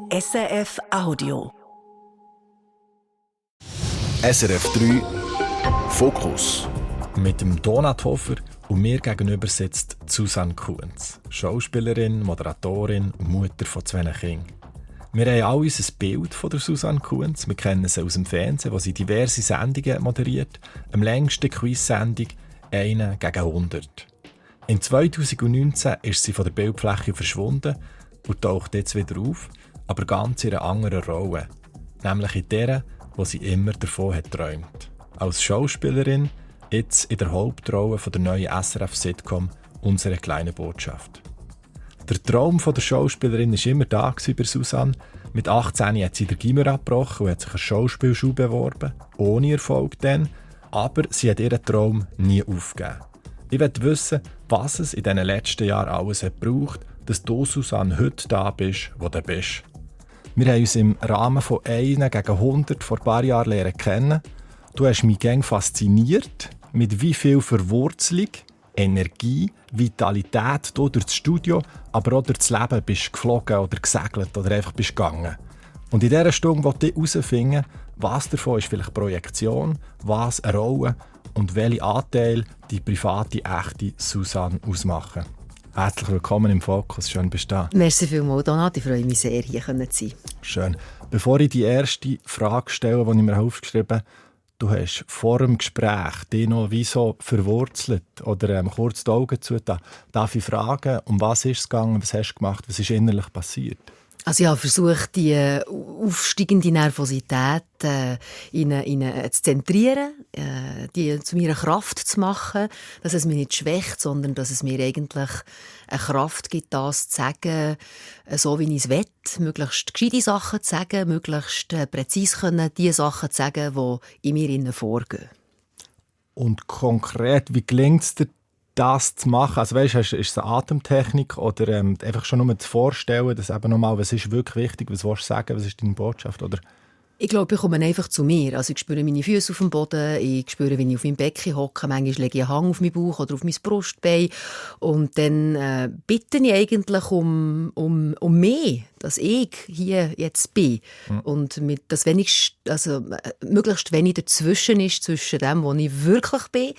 SRF Audio. SRF 3 Fokus. Mit dem Donat Hofer und mir gegenüber sitzt Susanne Kuhns, Schauspielerin, Moderatorin und Mutter von 2 Kindern. Wir haben alle ein Bild von der Susanne Kuhns. Wir kennen sie aus dem Fernsehen, wo sie diverse Sendungen moderiert. Am längsten Quiz-Sendung 1 gegen 100. In 2019 ist sie von der Bildfläche verschwunden und taucht jetzt wieder auf, aber ganz in einer anderen Rolle. Nämlich in der, wo sie immer davon hat geträumt. Als Schauspielerin, jetzt in der Hauptrolle von der neuen SRF-Sitcom «Unsere kleine Botschaft». Der Traum der Schauspielerin war immer da bei Susanne. Mit 18 hat sie den Gimmer abgebrochen und hat sich eine Schauspielschule beworben. Ohne Erfolg dann. Aber sie hat ihren Traum nie aufgegeben. Ich möchte wissen, was es in diesen letzten Jahren alles hat gebraucht, dass du, Susanne, heute da bist, wo du bist. Wir haben uns im Rahmen von 1 gegen 100 vor ein paar Jahren lernen kennen. Du hast mich gerne fasziniert, mit wie viel Verwurzelung, Energie, Vitalität du durch das Studio, aber auch durch das Leben bist geflogen oder gesegelt oder einfach bist gegangen. Und in dieser Stunde wollte ich herausfinden, was davon ist vielleicht Projektion, was eine Rolle und welche Anteile die private, echte Susanne ausmachen. Herzlich willkommen im Fokus, schön bist du da. Merci vielmals, Donat, ich freue mich sehr, hier zu sein. Schön. Bevor ich die erste Frage stelle, die ich mir aufgeschrieben habe, du hast vor dem Gespräch dich noch wie so verwurzelt oder kurz die Augen zugetan. Darf ich fragen, um was ist es gegangen, was hast du gemacht, was ist innerlich passiert? Also ich habe versucht, die aufsteigende Nervosität zu zentrieren, die zu mir eine Kraft zu machen, dass es mich nicht schwächt, sondern dass es mir eigentlich eine Kraft gibt, das zu sagen, so wie ich es will, möglichst gescheite Sachen zu sagen, möglichst präzise können, die Sachen zu sagen, die in mir innen vorgehen. Und konkret, wie gelingt es dir, das zu machen? Also weißt, ist es eine Atemtechnik oder einfach schon nur zu vorstellen, dass eben nochmal, was ist wirklich wichtig, was willst du sagen, was ist deine Botschaft? Oder? Ich glaube, ich komme einfach zu mir. Also ich spüre meine Füße auf dem Boden, ich spüre, wie ich auf meinem Becken hocke, manchmal lege ich einen Hang auf meinen Bauch oder auf mein Brustbein und dann bitte ich eigentlich um mehr, dass ich hier jetzt bin und dass möglichst wenig dazwischen ist, zwischen dem, wo ich wirklich bin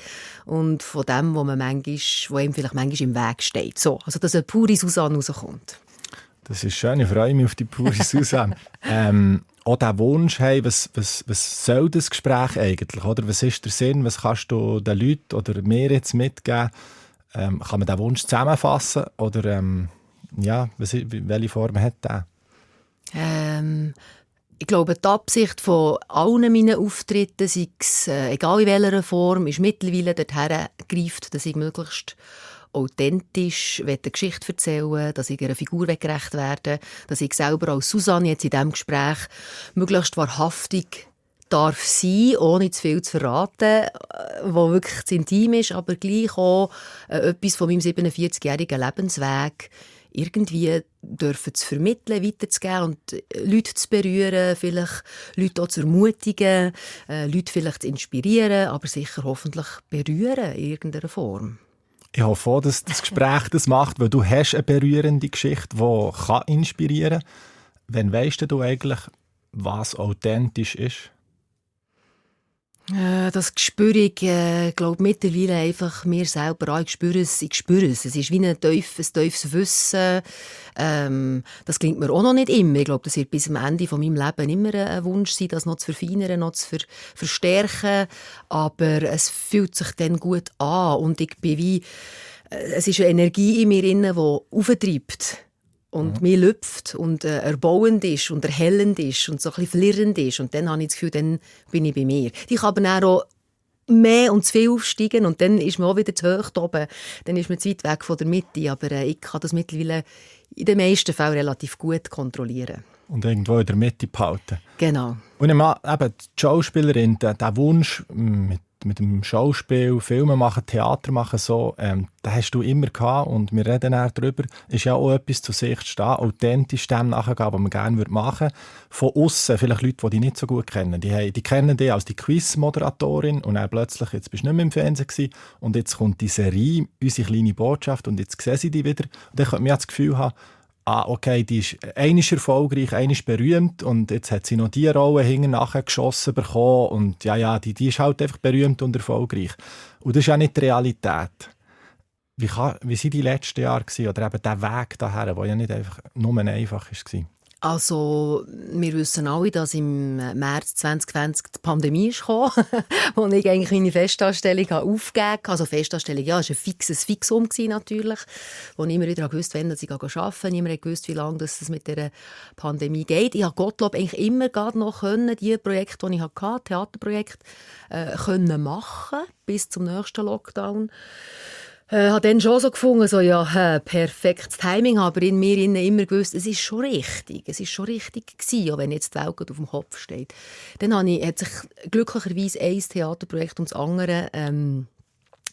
und von dem, wo einem vielleicht manchmal im Weg steht. So, also dass eine pure Susanne rauskommt. Das ist schön, ich freue mich auf die pure Susanne. Auch der Wunsch, hey, was soll das Gespräch eigentlich? Oder? Was ist der Sinn? Was kannst du den Leuten oder mir jetzt mitgeben? Kann man diesen Wunsch zusammenfassen? Oder welche Form hat der? Ich glaube, die Absicht von allen meinen Auftritten, sei es egal in welcher Form, ist mittlerweile dorthin greift, dass ich möglichst authentisch eine Geschichte erzählen, dass ich einer Figur gerecht werde, dass ich selber als Susanne jetzt in diesem Gespräch möglichst wahrhaftig darf sein, ohne zu viel zu verraten, was wirklich zu intim ist, aber gleich auch etwas von meinem 47-jährigen Lebensweg irgendwie dürfen zu vermitteln, weiterzugeben und Leute zu berühren, vielleicht Leute auch zu ermutigen, Leute vielleicht zu inspirieren, aber sicher hoffentlich berühren in irgendeiner Form. Ich hoffe auch, dass das Gespräch das macht, weil du hast eine berührende Geschichte, die inspirieren kann. Wann weisst du eigentlich, was authentisch ist? Das spüre ich, glaube mittlerweile einfach mir selber an. Ich spüre es. Es ist wie ein tiefes Wissen. Das klingt mir auch noch nicht immer. Ich glaube, das wird bis am Ende von meinem Leben immer ein Wunsch sein, das noch zu verfeinern, noch zu verstärken. Aber es fühlt sich dann gut an. Und ich bin wie, es ist eine Energie in mir, die auftreibt. Und mir lüpft und erbauend ist und erhellend ist und so ein bisschen flirrend ist. Und dann habe ich das Gefühl, dann bin ich bei mir. Ich kann aber auch mehr und zu viel aufsteigen und dann ist man auch wieder zu hoch oben. Dann ist man zu weit weg von der Mitte. Aber ich kann das mittlerweile in den meisten Fällen relativ gut kontrollieren. Und irgendwo in der Mitte behalten. Genau. Und ich meine, eben die Schauspielerin, der Wunsch mit dem Schauspiel, Filme machen, Theater machen, so, den hast du immer gehabt und wir reden auch darüber, ist ja auch etwas zu sich zu stehen, authentisch dem nachgehen, was man gerne machen würde. Von aussen, vielleicht Leute, die dich nicht so gut kennen, die kennen dich als die Quiz-Moderatorin und dann plötzlich, jetzt bist du nicht mehr im Fernsehen gewesen, und jetzt kommt die Serie, unsere kleine Botschaft, und jetzt sehen sie dich wieder. Und dann könnte man ja das Gefühl haben, okay, die ist einmal erfolgreich, einmal berühmt und jetzt hat sie noch die Rolle hinten nachher geschossen bekommen und die ist halt einfach berühmt und erfolgreich. Und das ist ja nicht die Realität. Wie waren die letzten Jahre gewesen, oder eben der Weg daher, der ja nicht einfach nur einfach war? Also, wir wissen alle, dass im März 2020 die Pandemie kam, wo ich eigentlich meine Festanstellung aufgegeben habe. Also Festanstellung, ja, es war ein Fixum natürlich, wo ich immer wieder wusste, wann ich arbeiten kann. Niemand wusste, wie lange das mit dieser Pandemie geht. Ich konnte Gottlob eigentlich immer noch die Projekte, die ich hatte, Theaterprojekte, können machen bis zum nächsten Lockdown. Habe dann schon so gefunden, perfektes Timing, aber in mir immer gewusst, es ist schon richtig. Es ist schon richtig gewesen, auch wenn jetzt die Welt auf dem Kopf steht. Dann hat sich glücklicherweise ein Theaterprojekt ums andere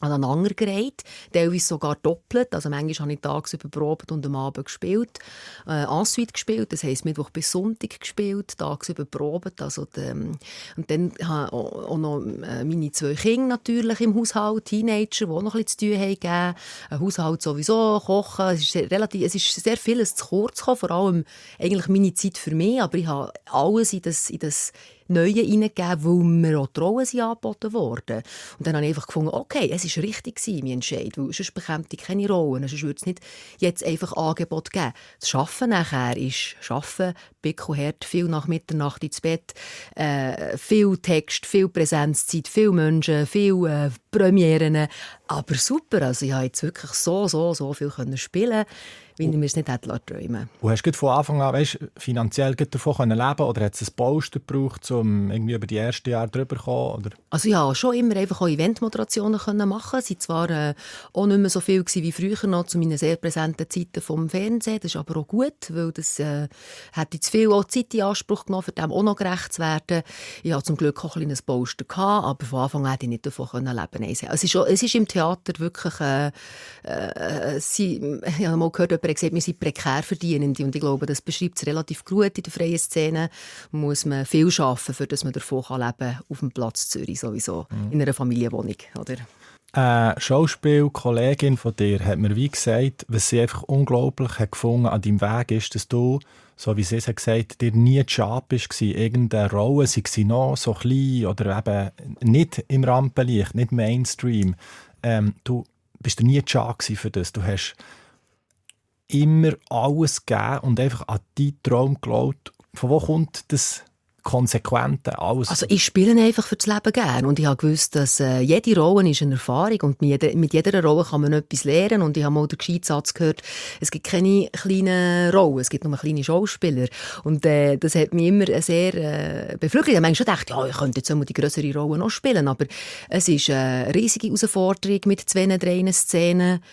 aneinander gereiht, teilweise sogar doppelt. Also manchmal habe ich tagsüber probiert und am Abend gespielt. Ensuite gespielt, das heisst Mittwoch bis Sonntag gespielt, tagsüber probiert. Also und dann habe ich auch noch meine 2 Kinder natürlich im Haushalt, Teenager, die auch noch ein bisschen zu tun haben. Ein Haushalt sowieso, Kochen, es ist sehr vieles zu kurz gekommen, vor allem eigentlich meine Zeit für mich, aber ich habe alles in das Neue hineingegeben, weil mir auch die Rollen angeboten wurden. Und dann habe ich einfach gefunden, okay, es war richtig, mein Entscheid, weil sonst bekäme ich keine Rollen, sonst würde es nicht jetzt einfach Angebot geben. Das Arbeiten nachher ist Arbeiten, Bickelhart, viel nach Mitternacht ins Bett, viel Text, viel Präsenzzeit, viele Menschen, viele Premieren, aber super, also ich habe jetzt wirklich so viel spielen, wie ich mir es nicht hätte träumen. Und hast du von Anfang an finanziell davon leben können, oder hat es ein Polster gebraucht, um irgendwie über die ersten Jahre drüber zu kommen? Oder? Also ja, schon immer einfach auch Eventmoderationen machen. Sie waren zwar auch nicht mehr so viel wie früher noch zu meinen sehr präsenten Zeiten vom Fernsehen. Das ist aber auch gut, weil das hätte zu viel auch Zeit in Anspruch genommen, für dem auch noch gerecht zu werden. Ich hatte zum Glück auch ein kleines Polster gehabt, aber von Anfang an hätte ich nicht davon leben können. Es ist im Theater wirklich, ich habe mal gehört, jemand hat gesagt, wir sind prekär Verdienende, und ich glaube, das beschreibt es relativ gut. In der freien Szene muss man viel arbeiten, für dass man davon leben kann, auf dem Platz Zürich sowieso, in einer Familienwohnung, oder? Eine Schauspielkollegin von dir hat mir wie gesagt, was sie einfach unglaublich hat gefunden an deinem Weg ist, dass du, so wie sie es hat gesagt, dir nie Job war, irgendeine Rolle, sei sie noch so klein oder eben nicht im Rampenlicht, nicht Mainstream. Du bist nie Job für das. Du hast immer alles gegeben und einfach an deinen Traum geglaubt. Von wo kommt das Konsequente, alles? Also ich spiele einfach für das Leben gerne, und ich habe gewusst, dass jede Rolle ist eine Erfahrung, und mit jeder Rolle kann man etwas lernen, und ich habe mal den Gescheitsatz gehört, es gibt keine kleinen Rollen, es gibt nur kleine Schauspieler, und das hat mich immer sehr beflügelt. Ich habe schon gedacht, ja, ich könnte jetzt einmal die grössere Rolle noch spielen, aber es ist eine riesige Herausforderung mit 2, 3 Szenen,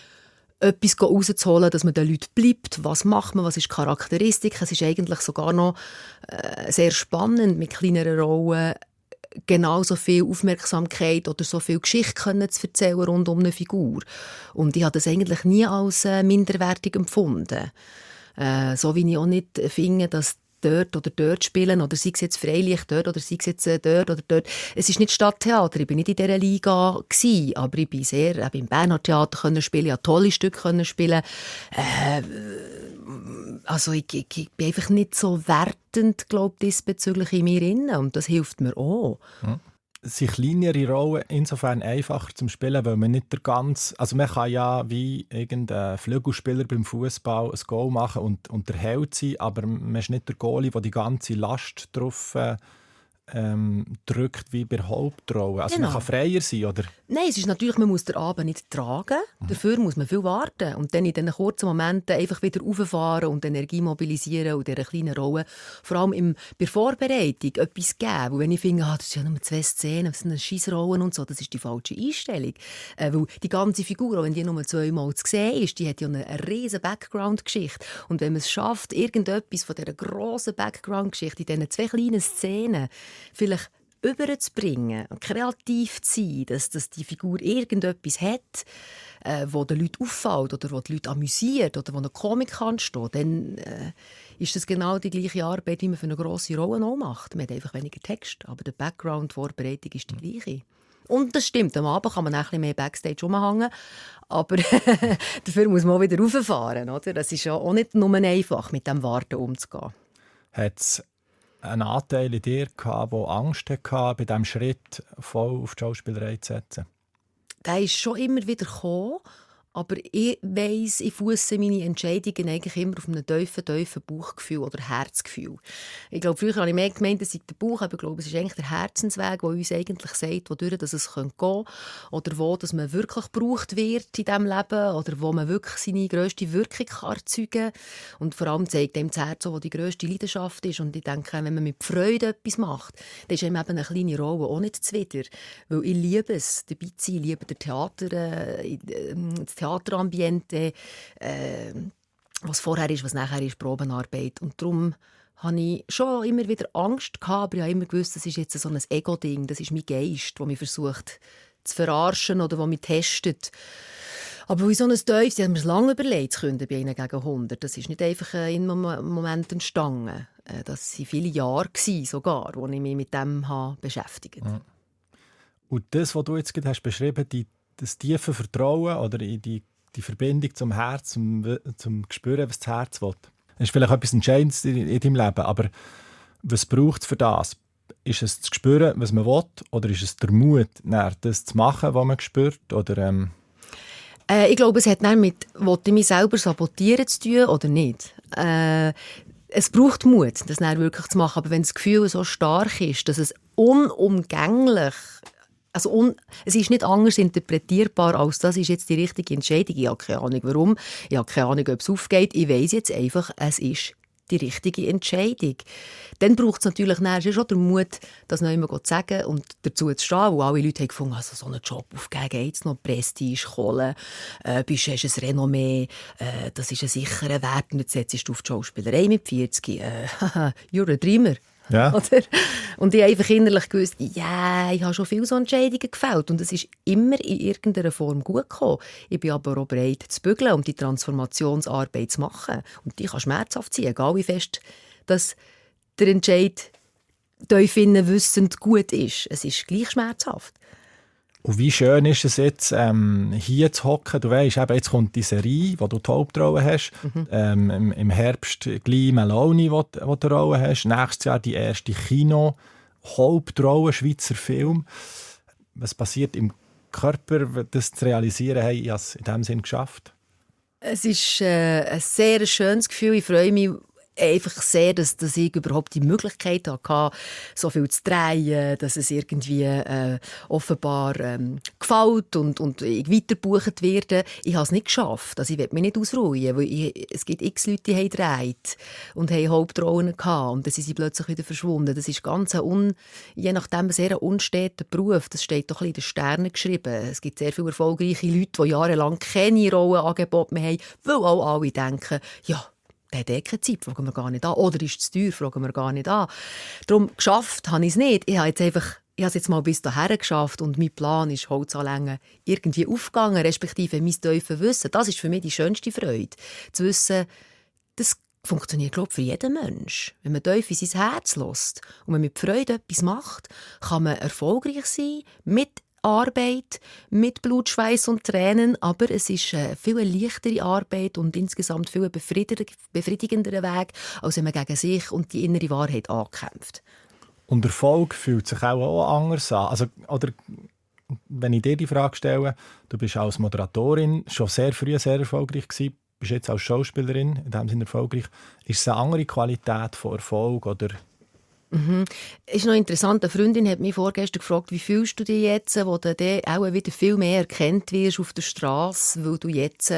etwas rauszuholen, dass man den Leuten bleibt. Was macht man? Was ist Charakteristik? Es ist eigentlich sogar noch sehr spannend, mit kleineren Rollen genauso viel Aufmerksamkeit oder so viel Geschichte zu erzählen rund um eine Figur. Und ich habe das eigentlich nie als minderwertig empfunden. So wie ich auch nicht finde, dass dort oder dort spielen, oder sei es jetzt Freilicht dort oder sei es jetzt dort oder dort. Es ist nicht Stadttheater, ich bin nicht in dieser Liga gewesen, aber ich bin sehr im Berner Theater können spielen, ich konnte tolle Stücke können spielen. Also ich bin einfach nicht so wertend, glaube ich, diesbezüglich in mir drin, und das hilft mir auch. Hm. Sind kleinere Rollen insofern einfacher zum Spielen, weil man nicht der ganze... Also man kann ja wie irgendein Flügelspieler beim Fußball ein Goal machen und der Held sein, aber man ist nicht der Goalie, der die ganze Last drauf drückt wie bei der Hauptrolle. Also Genau. Man kann freier sein, oder? Nein, es ist natürlich, man muss den Abend nicht tragen. Dafür muss man viel warten und dann in diesen kurzen Momenten einfach wieder rauffahren und Energie mobilisieren und dieser kleinen Rolle vor allem bei der Vorbereitung etwas geben. Weil wenn ich finde, das sind ja nur 2 Szenen, das sind Scheissrollen und so, das ist die falsche Einstellung. Weil die ganze Figur, auch wenn die nur 2-mal zu sehen ist, die hat ja eine riesen Background-Geschichte. Und wenn man es schafft, irgendetwas von dieser grossen Background-Geschichte in diesen 2 kleinen Szenen vielleicht überzubringen, kreativ zu sein, dass die Figur irgendetwas hat, wo den Leuten auffällt oder wo die Leute amüsiert oder wo eine Komik ansteht, dann ist das genau die gleiche Arbeit, wie man für eine grosse Rolle auch macht. Man hat einfach weniger Text, aber die Background-Vorbereitung ist die gleiche. Und das stimmt, am Abend kann man auch ein bisschen mehr Backstage rumhängen, aber dafür muss man auch wieder rauffahren. Oder? Das ist ja auch nicht nur einfach, mit dem Warten umzugehen. Hat es einen Anteil in dir gehabt, der Angst hatte, bei diesem Schritt voll auf die Schauspielerei zu setzen? Der ist schon immer wieder gekommen, aber ich weiss, ich fusse meine Entscheidungen eigentlich immer auf einem tiefen Bauchgefühl oder Herzgefühl. Ich glaube, früher habe ich mehr gemeint, es sei der Bauch, aber ich glaube, es ist eigentlich der Herzensweg, der uns eigentlich sagt, wodurch dass es gehen könnte oder wo dass man wirklich gebraucht wird in diesem Leben oder wo man wirklich seine grösste Wirkung erzeugen kann. Und vor allem zeigt dem das Herz, wo die grösste Leidenschaft ist. Und ich denke, wenn man mit Freude etwas macht, dann ist einem eben eine kleine Rolle auch nicht zuwider. Weil ich liebe es, dabei zu sein, ich liebe das Theaterambiente, was vorher ist, was nachher ist, Probenarbeit. Und darum hatte ich schon immer wieder Angst gehabt, aber ich habe immer gewusst, das ist jetzt so ein Ego-Ding, das ist mein Geist, der mich versucht zu verarschen oder der mich testet. Aber wie so ein Teufel, ich habe mir es lange überlegt, zu können bei 1 gegen 100. Das ist nicht einfach in einem Moment entstanden. Das waren viele Jahre sogar, wo ich mich mit dem beschäftigt habe. Und das, was du jetzt gerade hast beschrieben, das tiefe Vertrauen oder die Verbindung zum Herz, zum Spüren, was das Herz will. Das ist vielleicht etwas Entscheidendes in deinem Leben, aber was braucht es für das? Ist es zu spüren, was man will, oder ist es der Mut, das zu machen, was man spürt? Oder, ich glaube, es hat mit «Wollte ich mich selber sabotieren» zu tun oder nicht. Es braucht Mut, das dann wirklich zu machen, aber wenn das Gefühl so stark ist, dass es unumgänglich es ist nicht anders interpretierbar, als das ist jetzt die richtige Entscheidung. Ich habe keine Ahnung, warum. Ich habe keine Ahnung, ob es aufgeht. Ich weiss jetzt einfach, es ist die richtige Entscheidung. Dann braucht es natürlich schon den Mut, das noch immer zu sagen und dazu zu stehen, wo alle Leute haben gefunden, also so einen Job aufgeben, geht es noch, Prestige, Kohle, hast ein Renommee, das ist ein sicherer Wert und jetzt setzt du auf die Schauspielerei mit 40. You're a dreamer. Ja. Oder? Und ich habe einfach innerlich gewusst, ich habe schon viele so Entscheidungen gefällt und es ist immer in irgendeiner Form gut gekommen. Ich bin aber auch bereit zu bügeln und die Transformationsarbeit zu machen. Und die kann schmerzhaft sein, egal wie fest dass der Entscheid tief innen wissend gut ist. Es ist gleich schmerzhaft. Und wie schön ist es jetzt, hier zu hocken? Du weisst, jetzt kommt die Serie, wo du die Hauptrolle hast. Im Herbst gleich Meloni, wo du die Rolle hast. Nächstes Jahr die erste Kino-Hauptrolle, Schweizer Film. Was passiert im Körper, das zu realisieren? Hey, ich habe es in diesem Sinn geschafft. Es ist ein sehr schönes Gefühl. Ich freue mich einfach sehr, dass ich überhaupt die Möglichkeit hatte, so viel zu drehen, dass es irgendwie offenbar gefällt und ich weitergebucht werde. Ich habe es nicht geschafft. Also ich will mich nicht ausruhen, weil es gibt x Leute, die haben gedreht und haben Hauptrollen gehabt und dann sind sie plötzlich wieder verschwunden. Das ist ganz je nachdem ein sehr unsteter Beruf. Das steht doch ein bisschen in den Sternen geschrieben. Es gibt sehr viele erfolgreiche Leute, die jahrelang keine Rollenangebote mehr haben, weil auch alle denken, ja, der hat keine Zeit, fragen wir gar nicht an. Oder ist es zu teuer, fragen wir gar nicht an. Darum geschafft habe ich es nicht. Ich habe es jetzt mal bis dahin geschafft und mein Plan ist, Holz anlängen, irgendwie aufgegangen, respektive mein tiefes Wissen. Das ist für mich die schönste Freude. Zu wissen, das funktioniert, glaube ich, für jeden Mensch. Wenn man tief in sein Herz lässt und man mit Freude etwas macht, kann man erfolgreich sein, mit Arbeit, mit Blut, Schweiß und Tränen, aber es ist eine viel leichtere Arbeit und insgesamt viel befriedigenderer Weg, als wenn man gegen sich und die innere Wahrheit ankämpft. Und Erfolg fühlt sich auch anders an. Also, oder wenn ich dir die Frage stelle, du bist als Moderatorin schon sehr früh sehr erfolgreich gewesen, bist jetzt als Schauspielerin in dem Sinne erfolgreich. Ist es eine andere Qualität von Erfolg oder? Es ist noch interessant, eine Freundin hat mich vorgestern gefragt, wie fühlst du dich jetzt, wo du auch wieder viel mehr erkannt wirst auf der Straße, weil du jetzt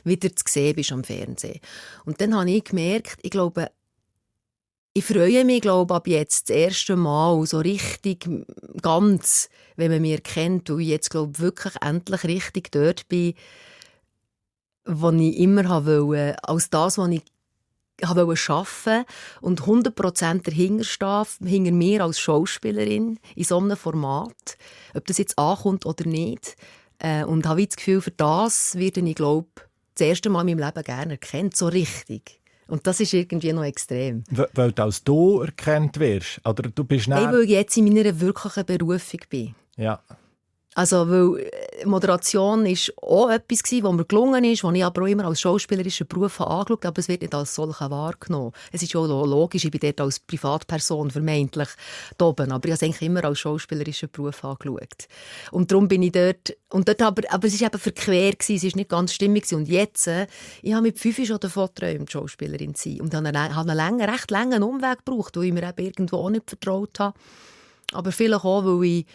wieder zu sehen bist am Fernsehen. Und dann habe ich gemerkt, ich glaube, ich freue mich, ab jetzt das erste Mal so richtig ganz, wenn man mich erkennt, weil ich jetzt, wirklich endlich richtig dort bin, wo ich immer wollte, als das, was ich arbeiten und 100% dahinter stehen, hinter mir als Schauspielerin in so einem Format, ob das jetzt ankommt oder nicht. Und habe das Gefühl, für das werde ich, das erste Mal in meinem Leben gerne erkannt, so richtig. Und das ist irgendwie noch extrem. Weil du als du erkannt wirst? Oder du bist weil ich jetzt in meiner wirklichen Berufung bin. Ja. Also, weil Moderation war auch etwas, was mir gelungen ist, was ich aber auch immer als schauspielerischen Beruf angeschaut habe, aber es wird nicht als solcher wahrgenommen. Es ist ja logisch, ich bin dort als Privatperson vermeintlich da oben, aber ich habe es eigentlich immer als schauspielerischen Beruf angeschaut. Und darum bin ich dort aber es war eben verquer, es war nicht ganz stimmig. Und jetzt, ich habe mit 5 schon davon geträumt, Schauspielerin zu sein. Und habe einen recht langen Umweg gebraucht, weil ich mir eben irgendwo auch nicht vertraut habe. Aber vielleicht auch, weil ich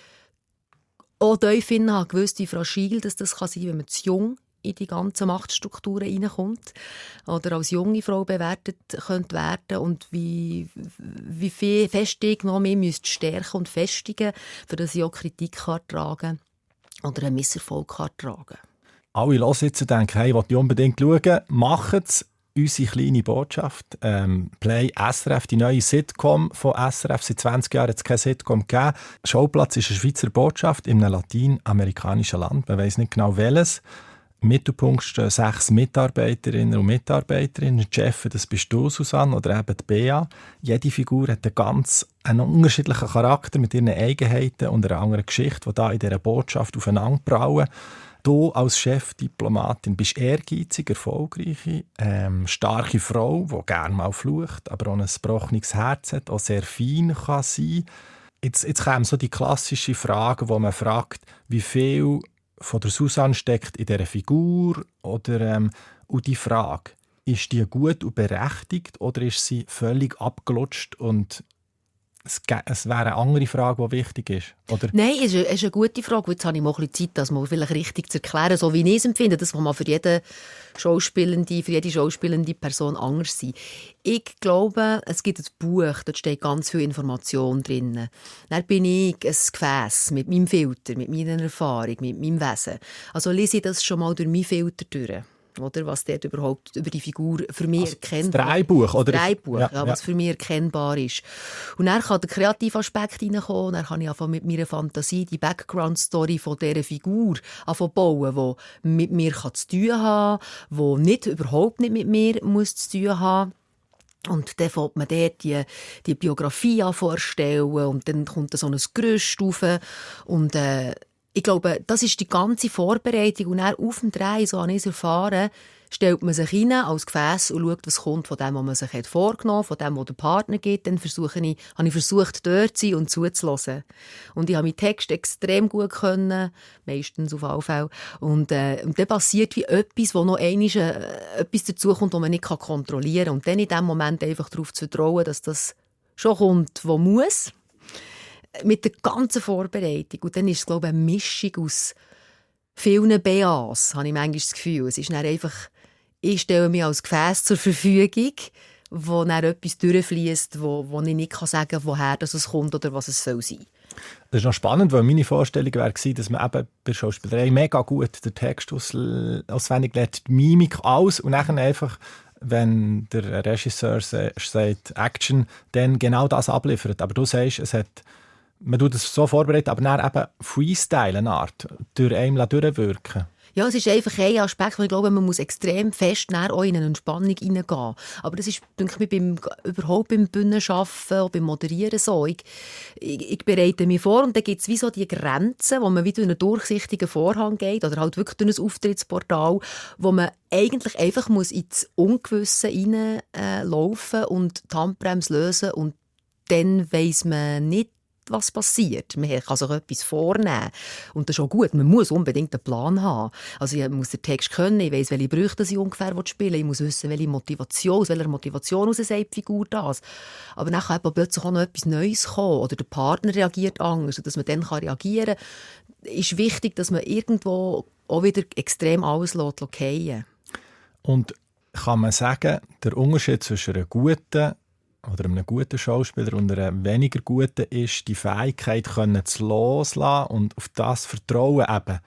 auch tief habe gewusst, wie fragil das sein kann, wenn man zu jung in die ganzen Machtstrukturen hineinkommt oder als junge Frau bewertet könnte werden und wie viel fest ich noch mehr stärken und festigen, für dass ich auch Kritik tragen kann oder einen Misserfolg tragen kann. Alle hören jetzt und denken, hey, ich will unbedingt schauen, machen es. Unsere kleine Botschaft, Play SRF, die neue Sitcom von SRF. Seit 20 Jahren hat es keine Sitcom gegeben. Schauplatz ist eine Schweizer Botschaft in einem lateinamerikanischen Land. Man weiss nicht genau welches. Im Mittelpunkt stehen 6 Mitarbeiterinnen und Mitarbeiter. Der Chef, das bist du, Susanne, oder eben die Bea. Jede Figur hat einen unterschiedlichen Charakter mit ihren Eigenheiten und einer anderen Geschichte, die da in dieser Botschaft aufeinander prallen. Du als Chefdiplomatin bist ehrgeizig, erfolgreiche, starke Frau, die gerne mal flucht, aber auch ein gebrochenes Herz hat, auch sehr fein kann sein. Jetzt kommen so die klassische Frage, wo man fragt, wie viel von der Susanne steckt in dieser Figur oder und die Frage, ist die gut und berechtigt oder ist sie völlig abgelutscht und es wäre eine andere Frage, die wichtig ist, oder? Nein, es ist eine gute Frage. Jetzt habe ich mal ein bisschen Zeit, das mal vielleicht richtig zu erklären, so wie ich es empfinde. Das kann man für jede schauspielende Person anders sein. Ich glaube, es gibt ein Buch, dort steht ganz viel Information drin. Dann bin ich ein Gefäß mit meinem Filter, mit meiner Erfahrung, mit meinem Wesen. Also lese ich das schon mal durch meinen Filter durch. Oder was dort überhaupt über die Figur für mich erkennbar ist. Das Dreibuch, oder? Das Dreibuch, ja, was für mich erkennbar ist. Und dann kann der kreative Aspekt reinkommen, dann kann ich einfach mit meiner Fantasie die Background-Story von dieser Figur bauen, die mit mir zu tun haben, die überhaupt nicht mit mir muss zu tun haben. Und dann fängt man dort die Biografie vorstellen und dann kommt so ein Gerüst rauf und ich glaube, das ist die ganze Vorbereitung. Und dann auf dem Dreh, so habe ich es erfahren, stellt man sich rein als Gefäß und schaut, was kommt von dem, was man sich vorgenommen hat, von dem, was der Partner gibt. Dann habe ich versucht, dort zu sein und zuzuhören. Und ich habe meinen Text extrem gut können, meistens auf alle Fälle. Und dann passiert wie etwas, wo noch einmal etwas dazukommt, das man nicht kontrollieren kann. Und dann in dem Moment einfach darauf zu vertrauen, dass das schon kommt, was muss. Mit der ganzen Vorbereitung. Und dann ist es, glaube ich, eine Mischung aus vielen BAs, habe ich manchmal das Gefühl. Es ist dann einfach, ich stelle mich als Gefäß zur Verfügung, wo dann etwas durchfließt, wo ich nicht sagen kann, woher es kommt oder was es soll sein. Das ist noch spannend, weil meine Vorstellung wäre, dass man eben bei der Schauspielerei mega gut den Text auswendig lernt, die Mimik, alles und dann einfach, wenn der Regisseur sagt Action, dann genau das abliefert. Aber du sagst, man tut es so vorbereitet, aber dann eben Freestyle, eine Art, durch einem durchwirken. Ja, es ist einfach ein Aspekt, wo ich glaube, man muss extrem fest auch in eine Entspannung hineingehen. Aber das ist, denke ich, überhaupt beim Bühnenarbeiten, auch beim Moderieren so. Ich bereite mich vor und dann gibt es wie so die Grenzen, wo man wie durch einen durchsichtigen Vorhang geht oder halt wirklich durch ein Auftrittsportal, wo man eigentlich einfach muss ins Ungewisse hineinlaufen und die Handbremse lösen und dann weiss man nicht, was passiert. Man kann sich etwas vornehmen. Und das ist auch gut. Man muss unbedingt einen Plan haben. Also ich muss den Text können, ich weiss, welche Brüche ich ungefähr spielen will. Ich muss wissen, welche Motivation, aus welcher Motivation aus sagt die Figur das. Aber dann kann plötzlich auch noch etwas Neues kommen. Oder der Partner reagiert anders, dass man dann reagieren kann. Es ist wichtig, dass man irgendwo auch wieder extrem alles fallen. Und kann man sagen, der Unterschied zwischen einer guten oder einem guten Schauspieler und einem weniger guten ist, die Fähigkeit zu loslassen und auf das Vertrauen eben.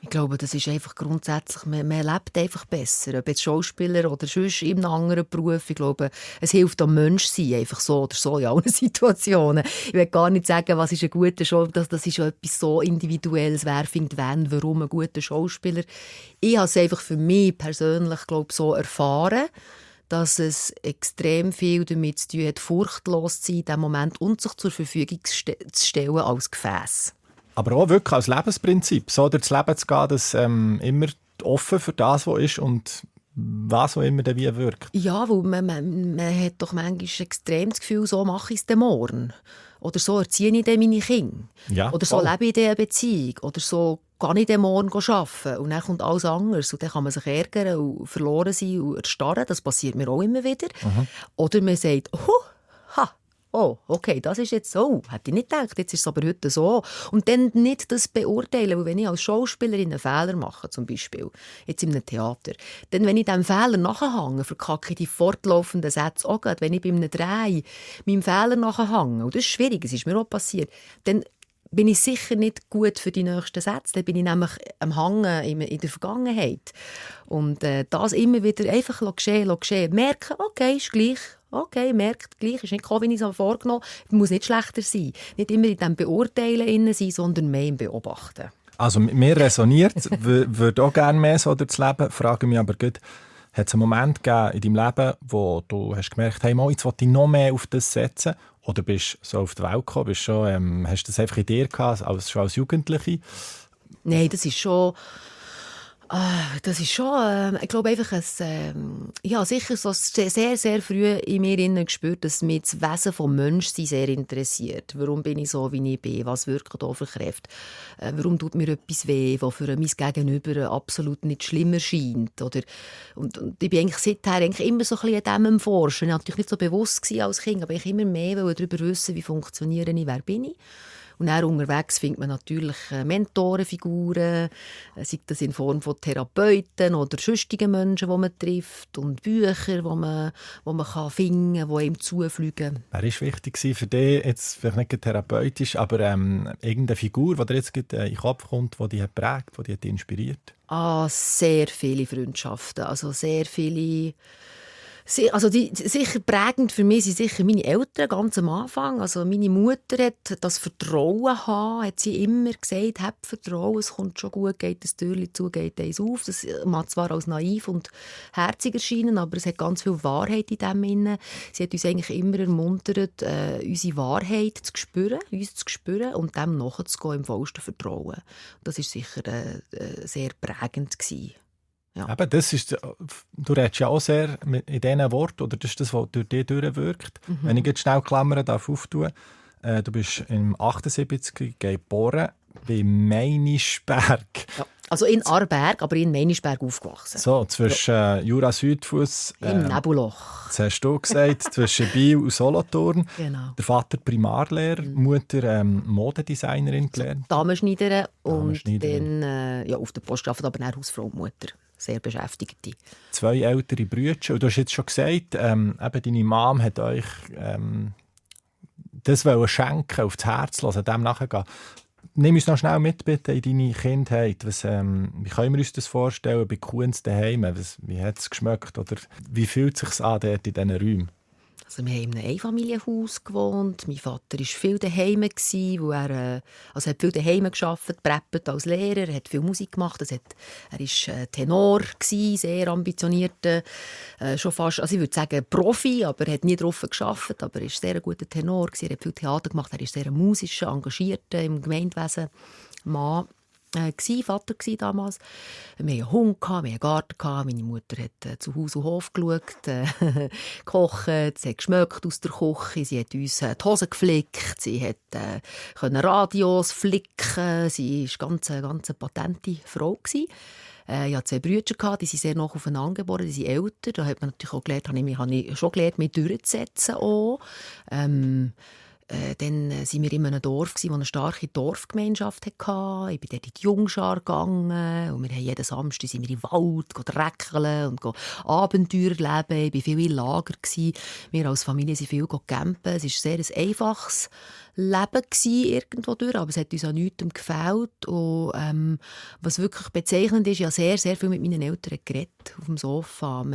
Ich glaube, das ist einfach grundsätzlich, man lebt einfach besser. Ob jetzt Schauspieler oder sonst in einem anderen Beruf. Ich glaube, es hilft am Menschsein, einfach so oder so in allen Situationen. Ich will gar nicht sagen, was ist ein guter Schauspieler, das ist etwas so Individuelles, wer findet wann, warum ein guter Schauspieler. Ich habe es einfach für mich persönlich, glaube ich, so erfahren, dass es extrem viel damit zu tun hat, furchtlos zu sein in diesem Moment und sich zur Verfügung zu stellen als Gefäß. Aber auch wirklich als Lebensprinzip, so durchs Leben zu gehen, dass immer offen für das, was ist und was auch immer dann wie wirkt. Ja, weil man hat doch manchmal extrem das Gefühl, so mache ich es dann morgen. Oder so erziehe ich dann meine Kinder. Ja, Oder so voll. lebe ich in dieser Beziehung. Oder so gehe ich dann morgen arbeiten. Und dann kommt alles anders. Und dann kann man sich ärgern und verloren sein und erstarren. Das passiert mir auch immer wieder. Oder man sagt, oh, okay, das ist jetzt so. Hätte ich nicht gedacht, jetzt ist es aber heute so. Und dann nicht das beurteilen, weil wenn ich als Schauspielerin einen Fehler mache, zum Beispiel, jetzt in einem Theater, dann, wenn ich diesem Fehler nachhänge, verkacke ich die fortlaufenden Sätze auch gerade. Wenn ich bei einem Dreh meinem Fehler nachhänge, und das ist schwierig, das ist mir auch passiert, dann bin ich sicher nicht gut für die nächsten Sätze. Dann bin ich nämlich am Hangen in der Vergangenheit. Und das immer wieder einfach geschehen. Merken, okay, ist gleich. Okay, merkt, gleich ist nicht gekommen, wie ich es vorgenommen habe. Es muss nicht schlechter sein. Nicht immer in dem Beurteilen sein, sondern mehr im Beobachten. Also mir resoniert, würde auch gerne mehr so durchs Leben. Frage mich aber gut, hat es einen Moment gegeben in deinem Leben, wo du hast gemerkt, hey, mal, jetzt will ich noch mehr auf das setzen? Oder bist du so auf die Welt gekommen? Hast du das einfach in dir gehabt, schon als Jugendliche? Nein, das ist schon... ich glaube einfach, ich habe sicher so sehr, sehr früh in mir gespürt, dass mich das Wesen des Menschseins sehr interessiert. Warum bin ich so, wie ich bin? Was wirkt da für Kräfte? Warum tut mir etwas weh, was für mein Gegenüber absolut nicht schlimm erscheint? Und ich bin eigentlich seither immer so ein bisschen an dem Forschen. Ich war natürlich nicht so bewusst als Kind, aber ich immer mehr darüber wissen, wie funktioniere ich, wer bin ich. Und dann unterwegs findet man natürlich Mentorenfiguren, sei das in Form von Therapeuten oder sonstigen Menschen, die man trifft, und Bücher, die man finden kann, die einem zufliegen. Wer war wichtig für dich, jetzt vielleicht nicht therapeutisch, aber irgendeine Figur, die dir jetzt in den Kopf kommt, die dich prägt, die dich inspiriert? Sehr viele Freundschaften, also sehr viele... sicher prägend für mich sind sicher meine Eltern ganz am Anfang. Also meine Mutter hat das Vertrauen haben, hat sie immer gesagt, hab Vertrauen, es kommt schon gut, geht das Türchen zu, geht eins auf. Das mag zwar als naiv und herzig erscheinen, aber es hat ganz viel Wahrheit in dem inne. Sie hat uns eigentlich immer ermuntert, unsere Wahrheit zu spüren und dem nachzugehen im vollsten Vertrauen. Das war sicher sehr prägend gewesen. Ja. Eben, das ist, du redest ja auch sehr in diesen Worten, oder das ist das, was durch dich durchwirkt. Wenn ich jetzt schnell Klammern darf auftun, du bist im 78 geboren, bei Meinisberg. Ja. Also in Aarberg, aber in Meinisberg aufgewachsen. So, zwischen Jura-Südfuss. Im Nebelloch. Das hast du gesagt, zwischen Biel und Solothurn. Genau. Der Vater Primarlehrer, Mutter Modedesignerin gelernt. Damenschneiderin und dann auf der Post gearbeitet, aber dann Hausfrau und Mutter. Sehr Beschäftigte. 2 ältere Brüder. Und du hast jetzt schon gesagt, eben deine Mom hat euch das schenken, auf das Herz lassen, dem nachgehen. Nimm uns noch schnell mit, bitte, in deine Kindheit. Wie können wir uns das vorstellen bei Kuhns daheim? Wie hat es geschmeckt? Oder wie fühlt es sich an dort in diesen Räumen? Also wir haben in einem Einfamilienhaus gewohnt. Mein Vater war viel daheim, weil er hat viel daheim gearbeitet, preppet als Lehrer, hat viel Musik gemacht. Er war Tenor, sehr ambitionierter, schon fast, also ich würde sagen Profi, aber er hat nie drauf gearbeitet, aber er war sehr ein guter Tenor, er hat viel Theater gemacht, er ist sehr musischer, engagierter im Gemeindewesen Mann. Vater damals. Wir hatten einen Hund, wir hatten einen Garten. Meine Mutter hat zu Haus und Hof geschaut, gekocht, sie hat geschmeckt aus der Küche, sie hat uns die Hosen geflickt, sie konnte Radios flicken, sie war eine ganz patente Frau. Ich hatte 2 Brüder, die sind sehr nah aufeinander geboren, die sind älter. Da hat man natürlich auch gelernt, habe ich schon gelernt, mich durchzusetzen. Dann waren wir in einem Dorf, das eine starke Dorfgemeinschaft hatte. Ich bin dort in die Jungschar gegangen und wir haben jeden Samstag in den Wald dreckeln und Abenteuer erleben. Ich war viel in Lager. Wir als Familie sind viel campen. Es war sehr ein einfaches Leben irgendwo durch, aber es hat uns an nichts gefällt. Und, was wirklich bezeichnend ist, ich habe sehr, sehr viel mit meinen Eltern geredet auf dem Sofa.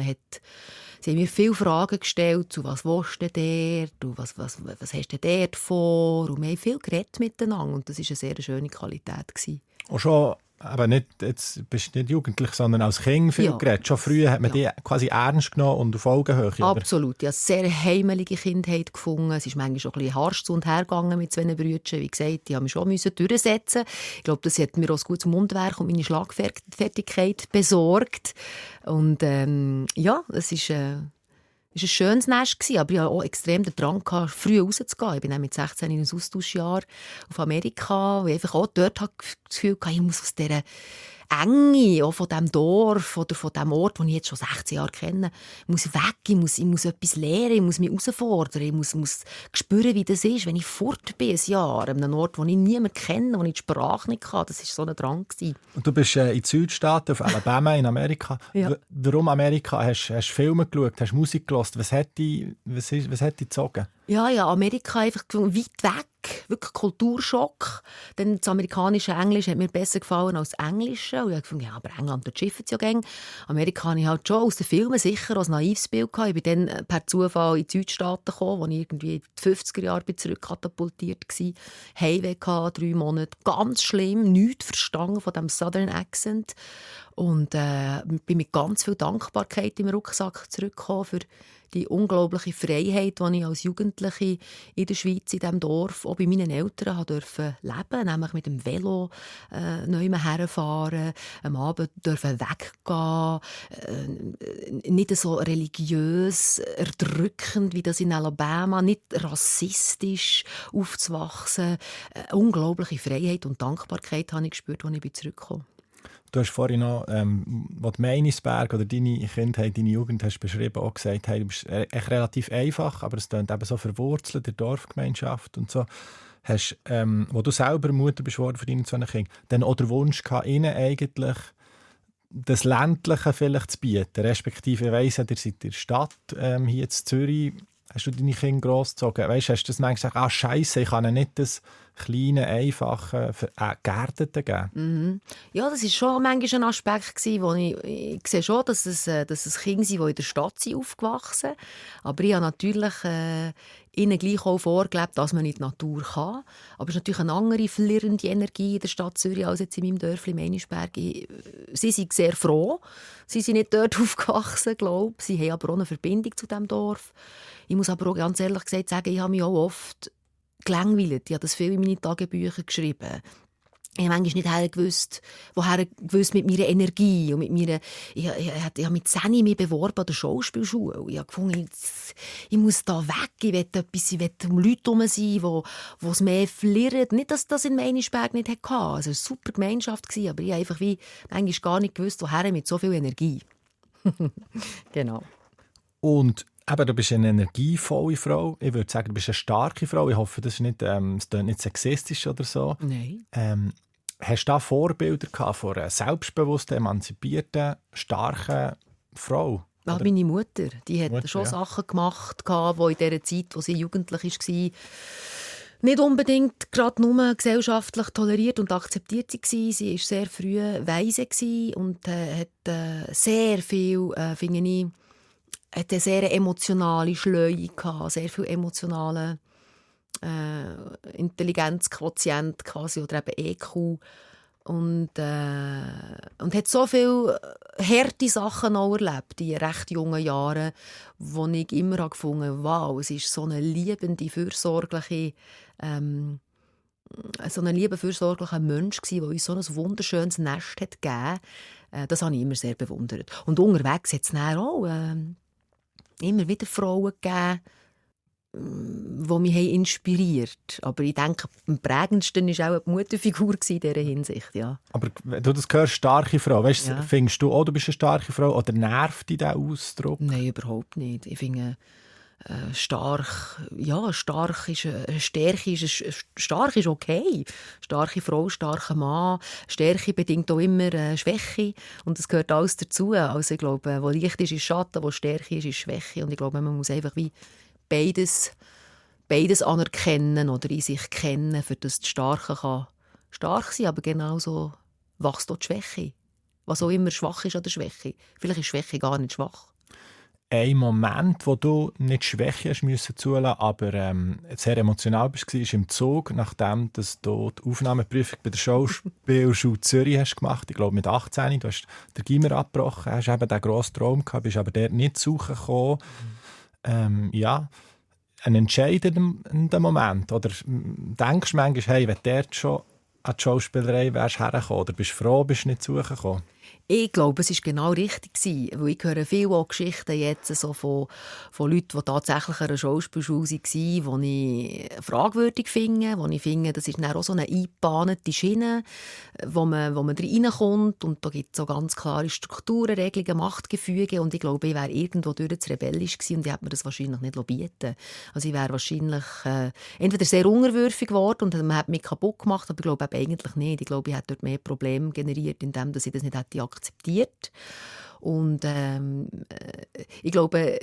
Sie haben mir viele Fragen gestellt, zu was willst du dort, was hast du dort vor? Und wir haben viel geredet miteinander und das war eine sehr schöne Qualität. Auch schon aber nicht, jetzt bist du nicht jugendlich, sondern als Kind viel Ja. geredet. Schon früh hat man die quasi ernst genommen und auf Augenhöhe. Oder? Absolut. Ich habe eine sehr heimelige Kindheit gefunden. Es ist manchmal schon ein bisschen harsch zu und her gegangen mit 2 Brüdern. Wie gesagt, die haben mich schon durchsetzen. Ich glaube, das hat mir auch ein gutes Mundwerk und meine Schlagfertigkeit besorgt. Und ja, es ist ein schönes Nest gewesen, aber ich hatte auch extrem den Drang, früh rauszugehen. Ich bin dann mit 16 in ein Austauschjahr auf Amerika, wo ich einfach auch dort das Gefühl hatte, ich muss aus dieser Enge, auch von diesem Dorf oder von dem Ort, den ich jetzt schon 16 Jahre kenne, muss weg, ich muss etwas lernen, ich muss mich herausfordern, ich muss spüren, wie das ist, wenn ich fort bin, ein Jahr, an einem Ort, wo ich niemanden kenne, wo ich die Sprache nicht kann. Das war so ein Drang gewesen. Und du bist in den Südstaaten, auf Alabama in Amerika. Ja. Warum Amerika? Hast du Filme geschaut, hast Musik gehört? Was hat dich gezogen? Ja, Amerika einfach weit weg, wirklich Kulturschock. Dann das amerikanische Englisch hat mir besser gefallen als das Englische. Und ich habe gefunden, ja, aber England, da schiffen sie ja gerne. Amerika habe ich halt schon aus den Filmen sicher als naives Bild gehabt. Ich bin dann per Zufall in die Südstaaten gekommen, wo ich irgendwie in die 50er Jahre zurückkatapultiert war. Heimweh gehabt, 3 Monate, ganz schlimm, nichts verstanden von diesem Southern Accent. Und bin mit ganz viel Dankbarkeit im Rucksack zurückgekommen für die unglaubliche Freiheit, die ich als Jugendliche in der Schweiz, in diesem Dorf, auch bei meinen Eltern durfte leben, nämlich mit dem Velo neu herfahren, am Abend dürfen weggehen, nicht so religiös, erdrückend wie das in Alabama, nicht rassistisch aufzuwachsen. Unglaubliche Freiheit und Dankbarkeit habe ich gespürt, als ich zurückgekommen bin. Du hast vorhin noch, was Meinisberg oder deine Kindheit, deine Jugend hast beschrieben, auch gesagt, hey, du bist echt relativ einfach, aber es klingt eben so verwurzelt in der Dorfgemeinschaft und so. Hast, wo du selber Mutter bist worden für deine 2 Kinder, dann auch den Wunsch gehabt, ihnen eigentlich das Ländliche vielleicht zu bieten, respektive, ich weiss, ihr seid in der Stadt, hier in Zürich, hast du deine Kinder grossgezogen? Weißt, hast du das manchmal gesagt, Scheisse, ich kann ihnen nicht das kleine, einfache, geerdete geben? Mhm. Ja, das war schon manchmal ein Aspekt, wo ich sehe schon, dass es Kinder sind, die in der Stadt sind aufgewachsen sind. Aber ich habe natürlich ihnen gleich auch vorgelebt, dass man in die Natur kann. Aber es ist natürlich eine andere flirrende Energie in der Stadt Zürich als jetzt in meinem Dörfli Meinisberg. Sie sind sehr froh. Sie sind nicht dort aufgewachsen, glaube ich. Sie haben aber auch eine Verbindung zu diesem Dorf. Ich muss aber auch ganz ehrlich gesagt sagen, ich habe mich auch oft gelangweilt. Ich habe das viel in meine Tagebücher geschrieben. Ich habe manchmal nicht woher gewusst mit meiner Energie. Und mit meiner, ich habe mit 10 mich beworben an der Schauspielschule. Ich habe gefunden, ich muss da weg. Ich will um Leute herum sein, die es mehr flirren. Nicht, dass das in Meinisberg nicht hatte. Es war eine super Gemeinschaft, aber ich habe einfach manchmal gar nicht gewusst, woher mit so viel Energie. Genau. Und eben, du bist eine energievolle Frau. Ich würde sagen, du bist eine starke Frau. Ich hoffe, das ist nicht, es klingt nicht sexistisch oder so. Nein. Hast du da Vorbilder gehabt von einer selbstbewussten, emanzipierten, starken Frau? Ja, Oder? meine Mutter, die hat Mutter, schon ja. Sachen gemacht, die in dieser Zeit, wo sie jugendlich war, nicht unbedingt gerade nur gesellschaftlich toleriert und akzeptiert war. Sie war sehr früh weise und hat sehr viel, finde ich, hat eine sehr emotionale Schleue gehabt, sehr viel emotionale Intelligenzquotient quasi, oder eben EQ. Und hat so viele harte Sachen auch erlebt in recht jungen Jahren, wo ich immer gefunden habe, wow, es ist so eine liebende, fürsorgliche fürsorglicher Mensch gewesen, der uns so ein wunderschönes Nest hat gegeben. Das habe ich immer sehr bewundert. Und unterwegs hat es dann auch immer wieder Frauen gegeben, die mich inspiriert haben. Aber ich denke, am prägendsten war auch die Mutterfigur in dieser Hinsicht. Ja. Aber wenn du das hörst, starke Frau, weißt, Ja. findest du auch, du bist eine starke Frau oder nervt dich dieser Ausdruck? Nein, überhaupt nicht. Ich finde, stark ist okay. Starke Frau, starker Mann. Stärke bedingt auch immer Schwäche. Und das gehört alles dazu. Also ich glaube, wo Licht ist Schatten, wo Stärke ist Schwäche. Und ich glaube, man muss einfach wie beides anerkennen oder in sich kennen, für das die Starke kann stark sein, aber genauso wächst auch die Schwäche. Was auch immer schwach ist an der Schwäche. Vielleicht ist Schwäche gar nicht schwach. ein Moment, wo du nicht Schwäche hast müssen zulassen, aber sehr emotional bist, war im Zug, nachdem dass du die Aufnahmeprüfung bei der Schauspielschule Zürich hast gemacht. Ich glaube mit 18. Du hast den Gimmer abgebrochen, hast eben den grossen Traum gehabt, bist aber dort nicht zu suchen gekommen. Ein entscheidender Moment. Oder denkst du manchmal, hey, wenn du dort schon an die Schauspielerei wärst hergekommen, oder bist du froh, bist du nicht zu suchen gekommen? Ich glaube, es war genau richtig gewesen, weil ich höre viele Geschichten jetzt so von Leuten, die tatsächlich an einer Schauspielschule waren, die ich fragwürdig finde, wo ich finde, das ist dann auch so eine eingebahnte Schiene, wo man reinkommt und da gibt es so ganz klare Strukturen, Regelungen, Machtgefüge und ich glaube, ich wäre irgendwo durch zu rebellisch gewesen und ich hätte mir das wahrscheinlich nicht bieten. Also ich wäre wahrscheinlich entweder sehr unterwürfig geworden und man hat mich kaputt gemacht, aber ich glaube eigentlich nicht. Ich glaube, ich hätte dort mehr Probleme generiert, indem ich das nicht hätte akzeptiert. Und ich glaube,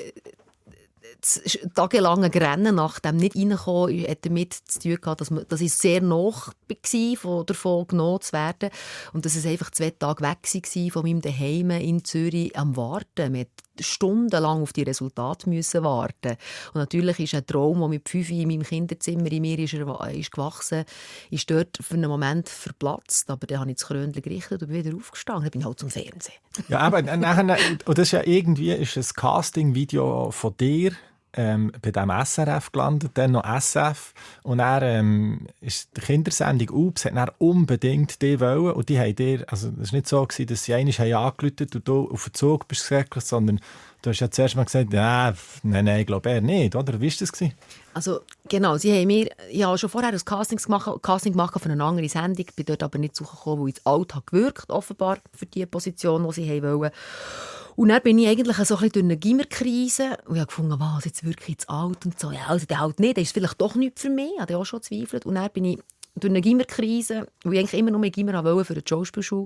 das tagelange Rennen nach dem nicht reinkommen hat damit zu tun gehabt, dass ich sehr nah war, davon genommen zu werden. Und dass es einfach 2 Tage weg war von meinem Zuhause in Zürich am Warten. Wir mussten stundenlang auf die Resultate warten. Und natürlich ist ein Traum, der mit 5 in meinem Kinderzimmer in mir ist gewachsen, ist dort für einen Moment verplatzt. Aber dann habe ich das Krönchen gerichtet und bin wieder aufgestanden. Dann bin ich halt zum Fernsehen. Ja, aber und das ist ja irgendwie ist ein Casting-Video von dir bei diesem SRF gelandet, dann noch SF. Und dann ist die Kindersendung «Ups» hat dann unbedingt dich wollen. Und die haben dir, also es war nicht so, dass sie einmal angerufen und du auf den Zug bist gesäckelt, sondern du hast ja zuerst mal gesagt, nein, ich glaube eher nicht, oder? Wie war das? Also, genau, sie haben mir ja schon vorher ein Casting gemacht für eine andere Sendung. Ich bin dort aber nicht zugekommen, weil ich zu alt habe gewirkt, offenbar, für die Position, die sie wollen. Und dann bin ich eigentlich so ein bisschen durch eine Gimmerkrise und ich habe gefunden, was, jetzt wirklich zu alt und so. Ja, also der alt nicht, der ist vielleicht doch nichts für mich. Ich habe auch schon gezweifelt. Und dann bin ich durch eine Gimmerkrise, wo ich eigentlich immer noch mehr Gimmer wollte für die Schauspielschule.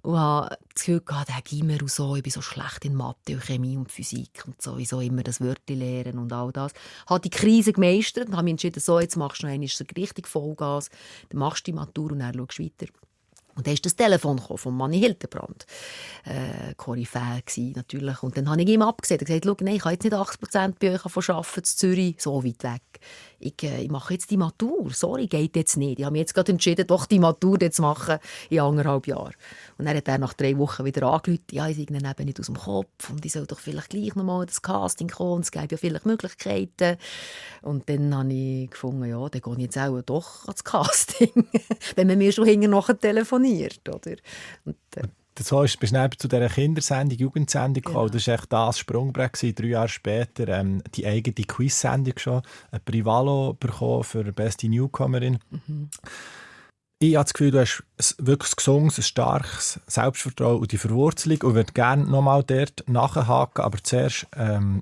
Und habe das Gefühl gehabt, der Gimmer und so, ich bin so schlecht in Mathe und Chemie und Physik und so, ich soll immer das Wörtchen lernen und all das. Ich habe die Krise gemeistert und habe mich entschieden, so, jetzt machst du noch einmal so richtig Vollgas, dann machst du die Matur und dann schaust du weiter. Und dann ist das Telefon von Manni Hildebrand. Koryphäe natürlich. Und dann habe ich ihm abgesehen. Er hat gesagt, nein, ich kann jetzt nicht 80% bei euch arbeiten, in Zürich, so weit weg. Ich mache jetzt die Matur. Sorry, geht jetzt nicht. Ich habe mich jetzt gerade entschieden, doch die Matur zu machen in 1,5 Jahren. Und dann hat er nach 3 Wochen wieder angerufen, ja, ich sehe ihn eben nicht aus dem Kopf und ich soll doch vielleicht gleich noch mal das Casting kommen und es gibt ja vielleicht Möglichkeiten. Und dann habe ich gefunden, ja, dann gehe ich jetzt auch doch ans Casting, wenn man mir schon hinterher nachher telefoniert, oder? Und, so bist du dann zu dieser Kindersendung, Jugendsendung gekommen. Genau. Das war echt das Sprungbrett. 3 Jahre später die eigene Quiz-Sendung schon. Ein Privalo bekommen für beste Newcomerin. Mhm. Ich habe das Gefühl, du hast wirklich ein gesundes, ein starkes Selbstvertrauen und die Verwurzelung und würde gerne nochmal dort nachhaken, aber zuerst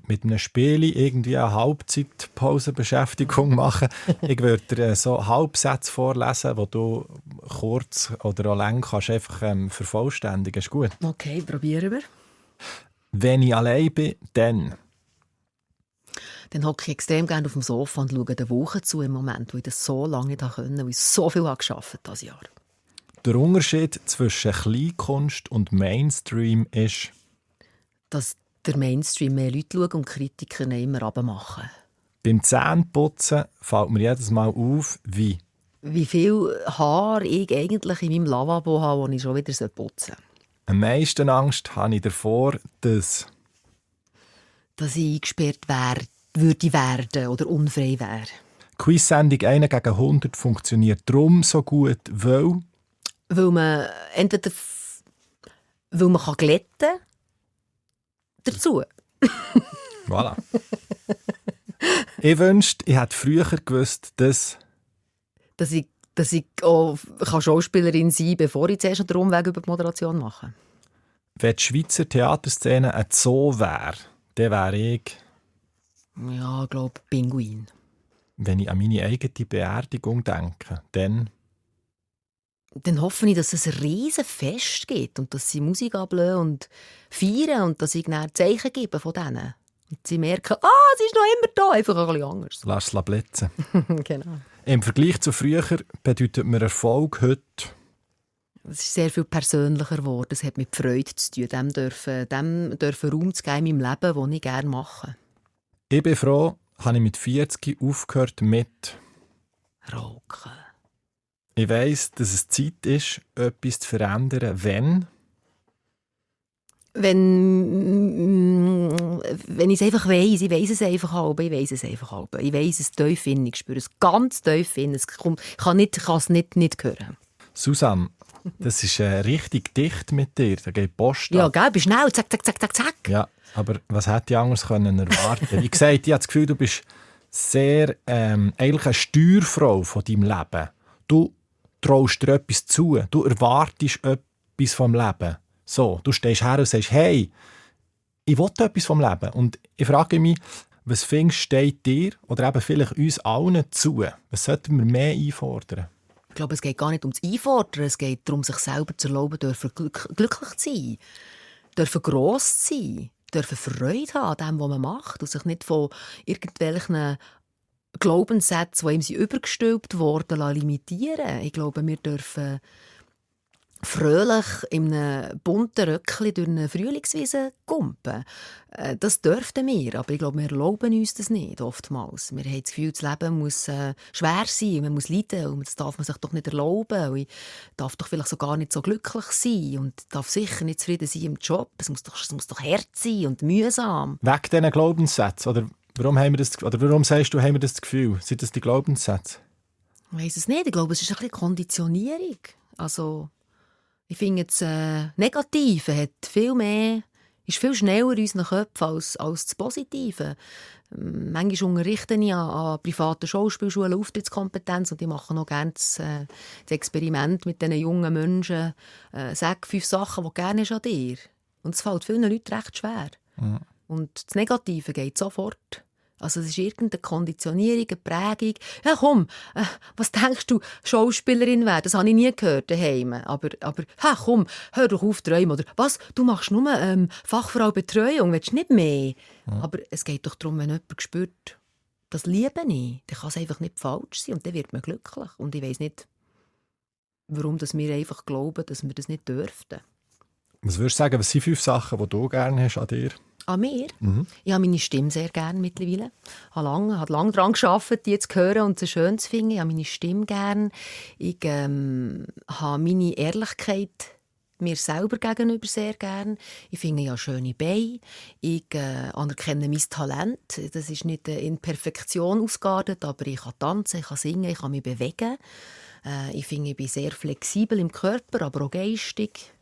mit einem Spiel irgendwie eine Halbzeitpausenbeschäftigung machen. Ich würde dir so Halbsätze vorlesen, die du kurz oder auch lang kannst einfach vervollständigen. Ist gut? Okay, probieren wir. Wenn ich allein bin, dann hocke ich extrem gerne auf dem Sofa und schaue der Woche zu im Moment, wo ich das so lange nicht konnte, weil ich so viel gearbeitet habe dieses Jahr. Der Unterschied zwischen Kleinkunst und Mainstream ist, dass der Mainstream mehr Leute schauen und Kritiker immer runtermachen. Beim Zähneputzen fällt mir jedes Mal auf, wie viel Haar ich eigentlich in meinem Lavabo habe, das ich schon wieder putzen soll. Am meisten Angst habe ich davor, dass ich eingesperrt würde werden oder unfrei wäre. Quiz-Sendung 1 gegen 100 funktioniert darum so gut, weil man entweder kann glätten dazu. Voilà. Ich wünschte, ich hätte früher gewusst, dass ich auch Schauspielerin sein kann, bevor ich zuerst den Umweg über die Moderation mache. Wenn die Schweizer Theaterszene ein Zoo wäre, dann wäre ich... Ja, ich glaube, Pinguin. Wenn ich an meine eigene Beerdigung denke, dann hoffe ich, dass es ein riesen Fest gibt und dass sie Musik ablösen und feiern und dass ich dann Zeichen gebe von denen. Und sie merken, es ist noch immer da, einfach ein bisschen anders. Lass es blitzen. Genau. Im Vergleich zu früher bedeutet mir Erfolg heute Es ist sehr viel persönlicher geworden. Es hat mit Freude zu tun, dem dürfen Raum zu geben in meinem Leben, den ich gerne mache. Ich bin froh, habe ich mit 40 aufgehört mit Rauchen. Ich weiss, dass es Zeit ist, etwas zu verändern. Wenn ich es einfach weiss, ich weiss es einfach halb, ich weiss es tief in, ich spüre es ganz tief in, ich kann es nicht hören. Susanne, das ist richtig dicht mit dir, da geht die Post Ja, ab. gell, bist schnell, zack, zack, zack, zack, zack. Ja, aber was hätte ich anders können erwarten? Wie gesagt, ich habe das Gefühl, du bist sehr eigentlich eine Steuerfrau von deinem Leben. Du traust dir etwas zu, du erwartest etwas vom Leben. So, du stehst her und sagst, hey, ich will etwas vom Leben. Und ich frage mich, was findest steht dir oder eben vielleicht uns allen zu? Was sollten wir mehr einfordern? Ich glaube, es geht gar nicht ums Einfordern, es geht darum, sich selber zu erlauben, dürfen glücklich zu sein, dürfen gross zu sein, dürfen Freude haben an dem, was man macht und sich nicht von irgendwelchen Glaubenssätzen, die ihm übergestülpt wurden, limitieren. Ich glaube, wir dürfen fröhlich in einem bunten Röckchen durch eine Frühlingswiese kumpen. Das dürften wir, aber ich glaube, wir erlauben uns das nicht oftmals. Wir haben das Gefühl, das Leben muss schwer sein, man muss leiden und das darf man sich doch nicht erlauben. Und ich darf doch vielleicht sogar nicht so glücklich sein und darf sicher nicht zufrieden sein im Job. Es muss doch hart sein und mühsam. Wegen diesen Glaubenssätzen? Oder warum sagst du, haben wir das Gefühl? Sind das die Glaubenssätze? Ich weiss es nicht. Ich glaube, es ist ein bisschen Konditionierung. Also, ich finde, das Negative ist viel schneller in unseren Köpfen als das Positive. Manchmal unterrichte ich an privaten Schauspielschulen Auftrittskompetenz und ich mache noch gerne das Experiment mit diesen jungen Menschen. Sag 5 Sachen, die du gerne hast an dir. Und es fällt vielen Leuten recht schwer. Mhm. Und das Negative geht sofort. Also es ist irgendeine Konditionierung, eine Prägung. Ja komm, was denkst du, Schauspielerin werden? Das habe ich nie gehört daheim. Aber komm, hör doch auf träumen. Oder was, du machst nur Fachfrau Betreuung, willst du nicht mehr? Ja. Aber es geht doch darum, wenn jemand spürt, das liebe ich, dann kann es einfach nicht falsch sein und dann wird man glücklich. Und ich weiss nicht, warum wir einfach glauben, dass wir das nicht dürften. Was würdest du sagen, was sind 5 Sachen, die du gerne hast an dir? An mir? Mhm. Ich habe meine Stimme sehr gerne mittlerweile. Ich habe lange daran gearbeitet, die zu hören und so schön zu finden. Ich habe meine Stimme gerne. Ich habe meine Ehrlichkeit mir selber gegenüber sehr gerne. Ich finde ja schöne Beine. Ich anerkenne mein Talent. Das ist nicht in Perfektion ausgeartet, aber ich kann tanzen, ich kann singen, ich kann mich bewegen. Ich finde, ich bin sehr flexibel im Körper, aber auch geistig.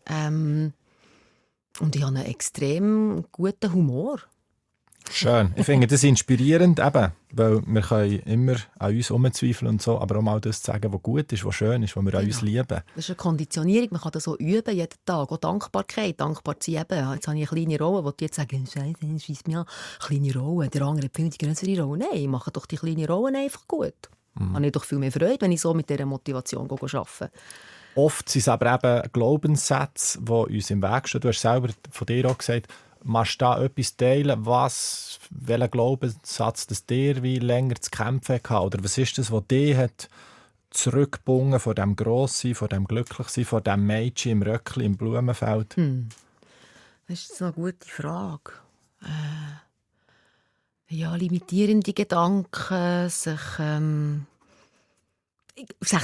Und ich habe einen extrem guten Humor. Schön. Ich finde das inspirierend, eben, weil wir können immer an uns herumzweifeln und so, aber auch mal das sagen, was gut ist, was schön ist, was wir an uns lieben. Das ist eine Konditionierung, man kann das so üben, jeden Tag. Auch Dankbarkeit, dankbar zu sein. Jetzt habe ich eine kleine Rolle, wo die jetzt sagen, Scheiße, scheiss mir an, kleine Rolle, der andere findet die größere Rolle. Nein, ich mache doch die kleine Rolle einfach gut. Mhm. Habe ich doch viel mehr Freude, wenn ich so mit dieser Motivation arbeite. Oft sind es aber eben Glaubenssätze, die uns im Weg stehen. Du hast selber von dir auch gesagt, machst du da etwas teilen, welcher Glaubenssatz das dir wie länger zu kämpfen hatte? Oder was ist das, was dich hat zurückgebunden von dem Grosssein, von dem Glücklichsein, von dem Mädchen im Röckli im Blumenfeld? Das ist eine gute Frage. Ja, limitierende Gedanken, sich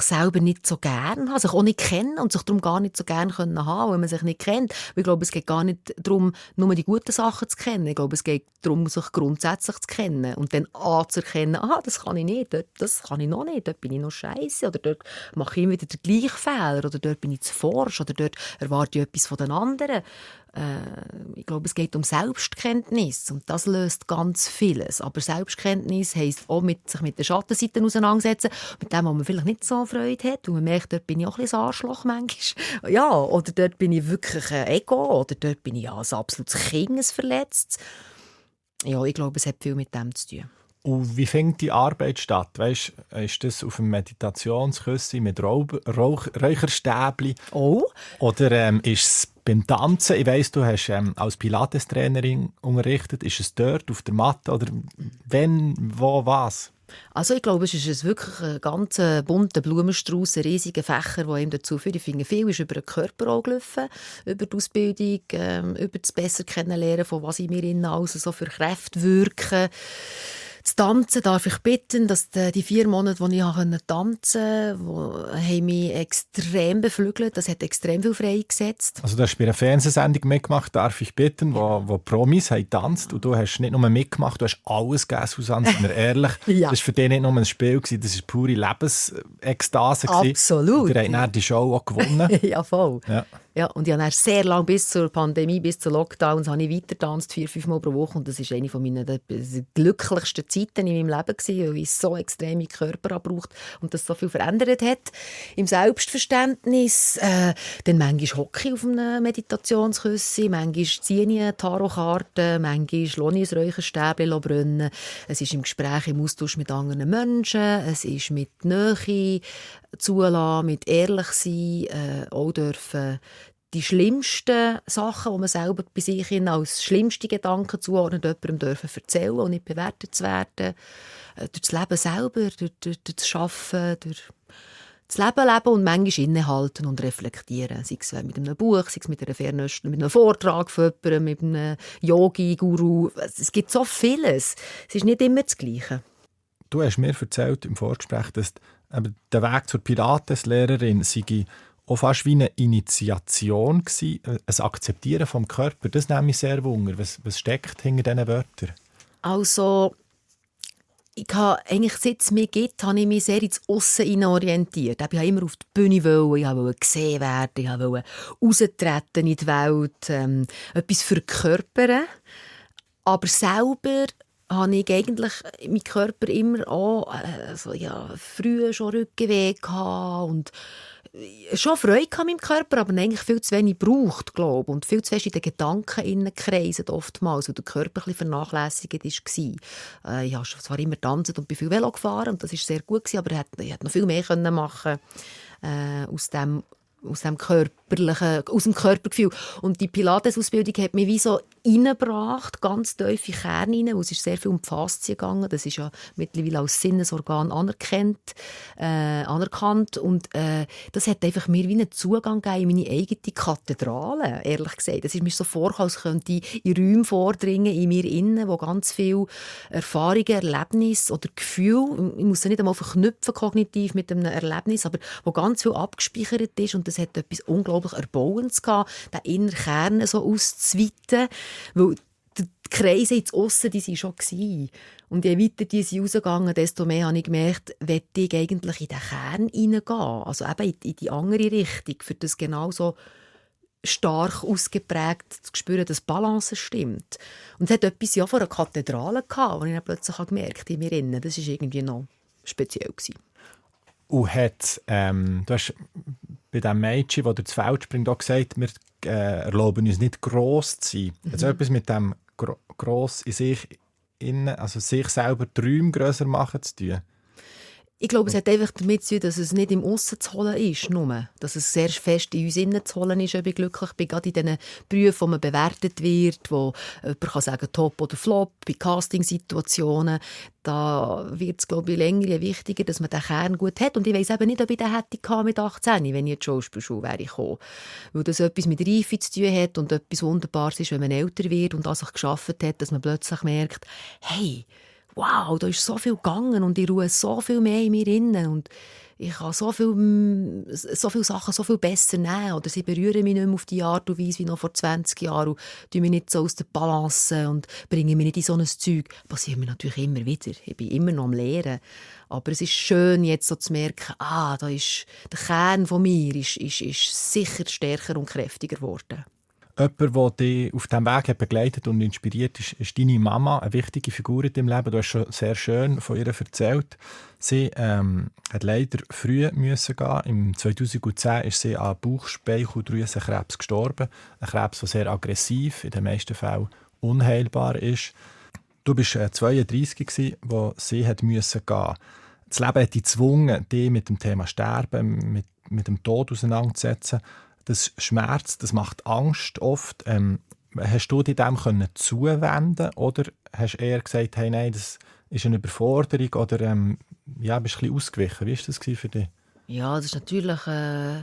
selber nicht so gerne haben, sich auch nicht kennen und sich darum gar nicht so gerne haben können, wenn man sich nicht kennt. Ich glaube, es geht gar nicht darum, nur die guten Sachen zu kennen. Ich glaube, es geht darum, sich grundsätzlich zu kennen und dann anzuerkennen, das kann ich nicht, das kann ich noch nicht, dort bin ich noch scheisse oder dort mache ich immer wieder den gleichen Fehler oder dort bin ich zu forsch oder dort erwarte ich etwas von den anderen. Ich glaube, es geht um Selbstkenntnis und das löst ganz vieles. Aber Selbstkenntnis heisst auch sich mit den Schattenseiten auseinandersetzen, mit dem, wo man vielleicht nicht so Freude hat. Und man merkt, dort bin ich auch ein bisschen ein Arschloch manchmal. Ja, oder dort bin ich wirklich ein Ego oder dort bin ich ja ein absolutes Kind, ein Verletztes. Ja, ich glaube, es hat viel mit dem zu tun. Und wie findet die Arbeit statt? Weißt, ist das auf einem Meditationsküsschen mit Räucherstäbchen? Oh. Oder ist es beim Tanzen? Ich weiss, du hast als Pilates-Trainerin unterrichtet. Ist es dort auf der Matte? Oder wenn, wo, was? Also ich glaube, es ist wirklich ein ganz bunter Blumenstrauß, ein riesiger Fächer, der ihm dazu führt. Ich finde, viel ist über den Körper auch gelaufen, über die Ausbildung, über das besser kennenlernen, von was in mir innen alles so für Kräfte wirken. Das Tanzen darf ich bitten, dass die 4 Monate, die ich tanzen konnte, haben mich extrem beflügelt. Das hat extrem viel freigesetzt. Also du hast bei einer Fernsehsendung mitgemacht, darf ich bitten, wo Promis haben getanzt und du hast nicht nur mitgemacht, du hast alles gegeben, Susanne, sind wir ehrlich. Ja. Das war für dich nicht nur ein Spiel, das war pure Lebensekstase. Absolut. Und ihr habt dann die Show auch gewonnen. Ja, voll. Ja. Ja, und ich habe dann sehr lange bis zur Pandemie, bis zu Lockdowns, habe ich weiter getanzt, 4-5 Mal pro Woche. Und das war eine meiner glücklichsten Zeiten in meinem Leben gewesen, weil ich so extreme Körper braucht und das so viel verändert hat. Im Selbstverständnis, dann manchmal Hockey auf einem Meditationsküssi, manchmal ziehe ich eine Tarotkarte, manchmal lasse ich ein Räucherstäbchen brennen. Es ist im Gespräch, im Austausch mit anderen Menschen, es ist mit Nähe zulassen, mit ehrlich sein, auch dürfen die schlimmsten Sachen, die man selber bei sich als schlimmste Gedanken zuordnet, jemandem dürfen erzählen und nicht bewertet zu werden. Durch das Leben selber, durch das Arbeiten, durch das Leben und manchmal innehalten und reflektieren. Sei es mit einem Buch, sei es mit einer Fernöstler, mit einem Vortrag von jemandem, mit einem Yogi-Guru. Es gibt so vieles. Es ist nicht immer das Gleiche. Du hast mir erzählt im Vorgespräch, dass der Weg zur Pilates-Lehrerin sei auch fast wie eine Initiation gewesen, ein Akzeptieren vom Körper. Das nimmt mich sehr wunder. Was steckt hinter diesen Wörtern? Also, ich habe eigentlich, seit es mich gibt, habe ich mich sehr ins Aussen orientiert. Ich wollte immer auf die Bühne, ich wollte gesehen werden, ich wollte raustreten in die Welt, etwas verkörpern. Aber selber habe ich eigentlich meinen Körper immer auch früher schon Rückenweh gehabt und schon Freude an meinem Körper, aber eigentlich viel zu wenig gebraucht, glaube ich. Und viel zu fest in den Gedanken kreisen oftmals, weil der Körper ein bisschen vernachlässigt war. Ich habe zwar immer getanzt und bin viel Velo gefahren und das war sehr gut, aber ich hätte noch viel mehr machen aus dem Körpergefühl. Und die Pilates-Ausbildung hat mich wie so reingebracht, ganz tief in den Kern rein, wo es ist sehr viel um die Faszien gegangen. Das ist ja mittlerweile als Sinnesorgan anerkannt. Und das hat einfach mir wie einen Zugang gegeben in meine eigene Kathedrale, ehrlich gesagt. Das ist mir so vor, als könnte ich in Räume vordringen, in mir innen, wo ganz viel Erfahrungen, Erlebnisse oder Gefühle, ich muss sie nicht einmal verknüpfen kognitiv mit einem Erlebnis, aber wo ganz viel abgespeichert ist und das hat etwas unglaublich Erbauendes gehabt, den inneren Kern so auszuweiten, weil die Kreise ins Aussen, die waren schon gewesen. Und je weiter die sind rausgegangen, desto mehr habe ich gemerkt, will ich eigentlich in den Kern hineingehen, also eben in die andere Richtung, für das genauso stark ausgeprägt zu spüren, dass die Balance stimmt. Und es hat etwas ja von einer Kathedrale gehabt, das ich dann plötzlich gemerkt habe in mir innen. Das war irgendwie noch speziell gewesen. Und du hast bei diesem Mädchen, das durchs Feld springt, auch gesagt, wir erlauben uns nicht gross zu sein. Hat etwas mit dem gross in sich, also sich selber Träume grösser machen zu tun? Ich glaube, es hat einfach damit zu tun, dass es nicht im Aussen zu holen ist, nur. Dass es sehr fest in uns innen zu holen ist, ob ich glücklich bin. Gerade in diesen Berufen, wo man bewertet wird, wo jemand kann sagen Top oder Flop, bei Castingsituationen, da wird es, glaube ich, länger wichtiger, dass man den Kern gut hat. Und ich weiss eben nicht, ob ich den hätte mit 18, wenn ich in die Schauspielschule wäre gekommen. Weil das etwas mit Reife zu tun hat und etwas Wunderbares ist, wenn man älter wird und an sich gearbeitet hat, dass man plötzlich merkt, hey, wow, da ist so viel gegangen und ich ruhe so viel mehr in mir innen und ich kann so viele Sachen so viel besser nehmen oder sie berühren mich nicht mehr auf die Art und Weise wie noch vor 20 Jahren und tun mich nicht so aus der Balance und bringen mich nicht in so ein Zeug. Passiert mir natürlich immer wieder. Ich bin immer noch am Lehren. Aber es ist schön, jetzt so zu merken, da ist der Kern von mir ist sicher stärker und kräftiger geworden. Jemand, der dich auf diesem Weg hat begleitet und inspiriert, ist deine Mama, eine wichtige Figur in deinem Leben. Du hast schon sehr schön von ihr erzählt. Sie hat leider früh müssen gehen. Im 2010 ist sie an Bauchspeicheldrüsenkrebs gestorben. Ein Krebs, der sehr aggressiv, in den meisten Fällen unheilbar ist. Du warst 32, als sie hat müssen gehen. Das Leben hat dich gezwungen, dich mit dem Thema Sterben, mit dem Tod auseinanderzusetzen. Das schmerzt, das macht Angst oft. Hast du dich dem zuwenden oder hast du eher gesagt, hey, nein, Ist eine Überforderung oder bist du ein bisschen ausgewichen? Wie war das für dich? Ja, das ist natürlich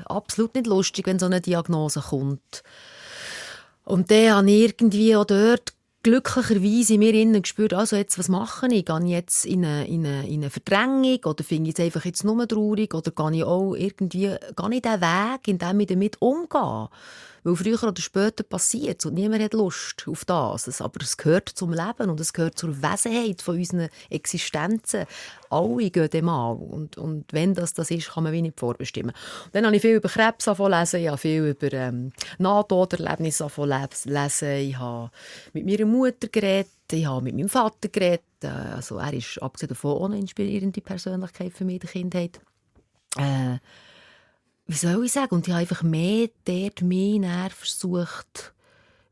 absolut nicht lustig, wenn so eine Diagnose kommt. Und dann habe ich irgendwie auch dort glücklicherweise in mir innen gespürt, also jetzt, was mache ich? Gehe ich jetzt in eine Verdrängung oder finde ich es einfach jetzt nur traurig oder gehe ich auch irgendwie den Weg, in dem ich damit umgehe? Weil früher oder später passiert es und niemand hat Lust auf das. Aber es gehört zum Leben und es gehört zur Wesenheit von unseren Existenzen. Alle gehen dem an. Und wenn das ist, kann man wie nicht vorbestimmen. Und dann habe ich viel über Krebs lesen, ich habe viel über Nahtoderlebnisse lesen, ich habe mit meiner Mutter geredet, ich habe mit meinem Vater geredet. Also er ist abgesehen davon auch eine inspirierende Persönlichkeit für mich in der Kindheit. Wie soll ich sagen? Und ich habe einfach mehr dort versucht,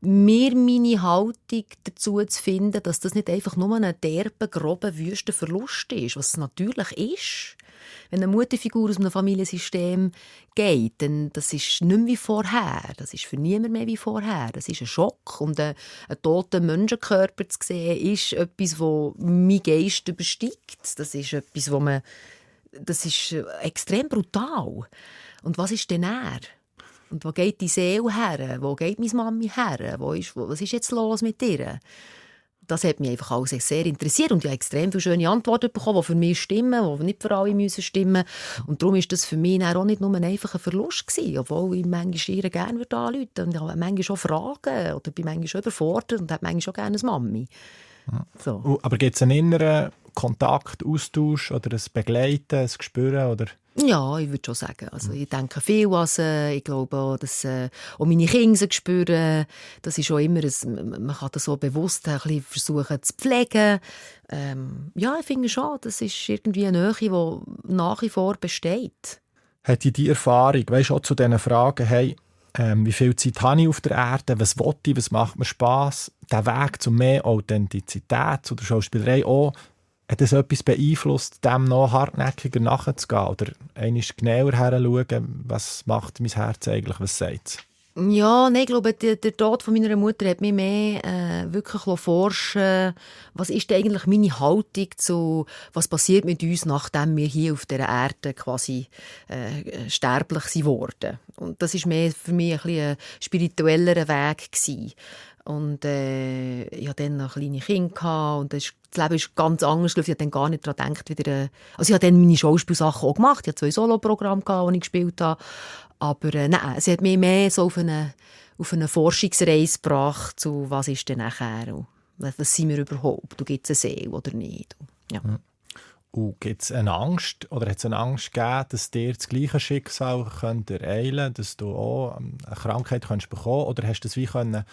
mir meine Haltung dazu zu finden, dass das nicht einfach nur ein derber, grober, wüster Verlust ist, was es natürlich ist. Wenn eine Mutterfigur aus einem Familiensystem geht, dann das ist nicht mehr wie vorher. Das ist für niemand mehr wie vorher. Das ist ein Schock. Und einen toten Menschenkörper zu sehen, ist etwas, das mein Geist übersteigt. Das ist etwas, das ist extrem brutal. Und was ist denn er? Und wo geht die Seele her? Wo geht meine Mami her? Was ist jetzt los mit ihr? Das hat mich einfach alles sehr interessiert. Und ich habe extrem viele schöne Antworten bekommen, die für mich stimmen, die nicht für alle müssen stimmen. Und darum war das für mich auch nicht nur einfach ein Verlust gewesen, obwohl ich manchmal ihr gerne anrufen würde. Und ich habe manchmal auch Fragen oder bin manchmal schon überfordert und habe manchmal auch gerne eine Mami. So. Aber gibt es einen inneren Kontakt, Austausch oder ein Begleiten, ein Spüren? Oder? Ja, ich würde schon sagen. Also, ich denke viel an sie. Ich glaube auch, dass auch meine Kinder sie spüren. Das ist auch immer man kann das so bewusst ein bisschen versuchen zu pflegen. Ja, ich finde schon, das ist irgendwie eine Nähe, die nach wie vor besteht. Hat die Erfahrung, weißt du, auch zu diesen Fragen, hey, wie viel Zeit habe ich auf der Erde, was will ich, was macht mir Spass, der Weg zu mehr Authentizität, zu der Schauspielerei auch, hat das etwas beeinflusst, dem noch hartnäckiger nachzugehen oder einmal genauer herzuschauen, was macht mein Herz eigentlich, was sagt es? Ja, nein, ich glaube, der Tod von meiner Mutter hat mich mehr wirklich forschen, was ist denn eigentlich meine Haltung zu, was passiert mit uns, nachdem wir hier auf dieser Erde quasi sterblich sind worden. Und das ist mehr für mich ein spirituellerer Weg gewesen. Und ich hatte dann noch kleine Kinder und das Leben ist ganz anders. Ich habe dann gar nicht daran gedacht, also ich habe dann meine Schauspielsachen auch gemacht. Ich hatte 2 Soloprogramme, die ich gespielt habe. Aber nein, es hat mich mehr so auf eine Forschungsreise gebracht, zu was ist denn nachher und was sind wir überhaupt? Gibt es eine Seele oder nicht? Ja. Und gibt es eine Angst oder hat es eine Angst gegeben, dass dir das gleiche Schicksal könnte ereilen, dass du auch eine Krankheit bekommen könntest? Oder hast du das wie können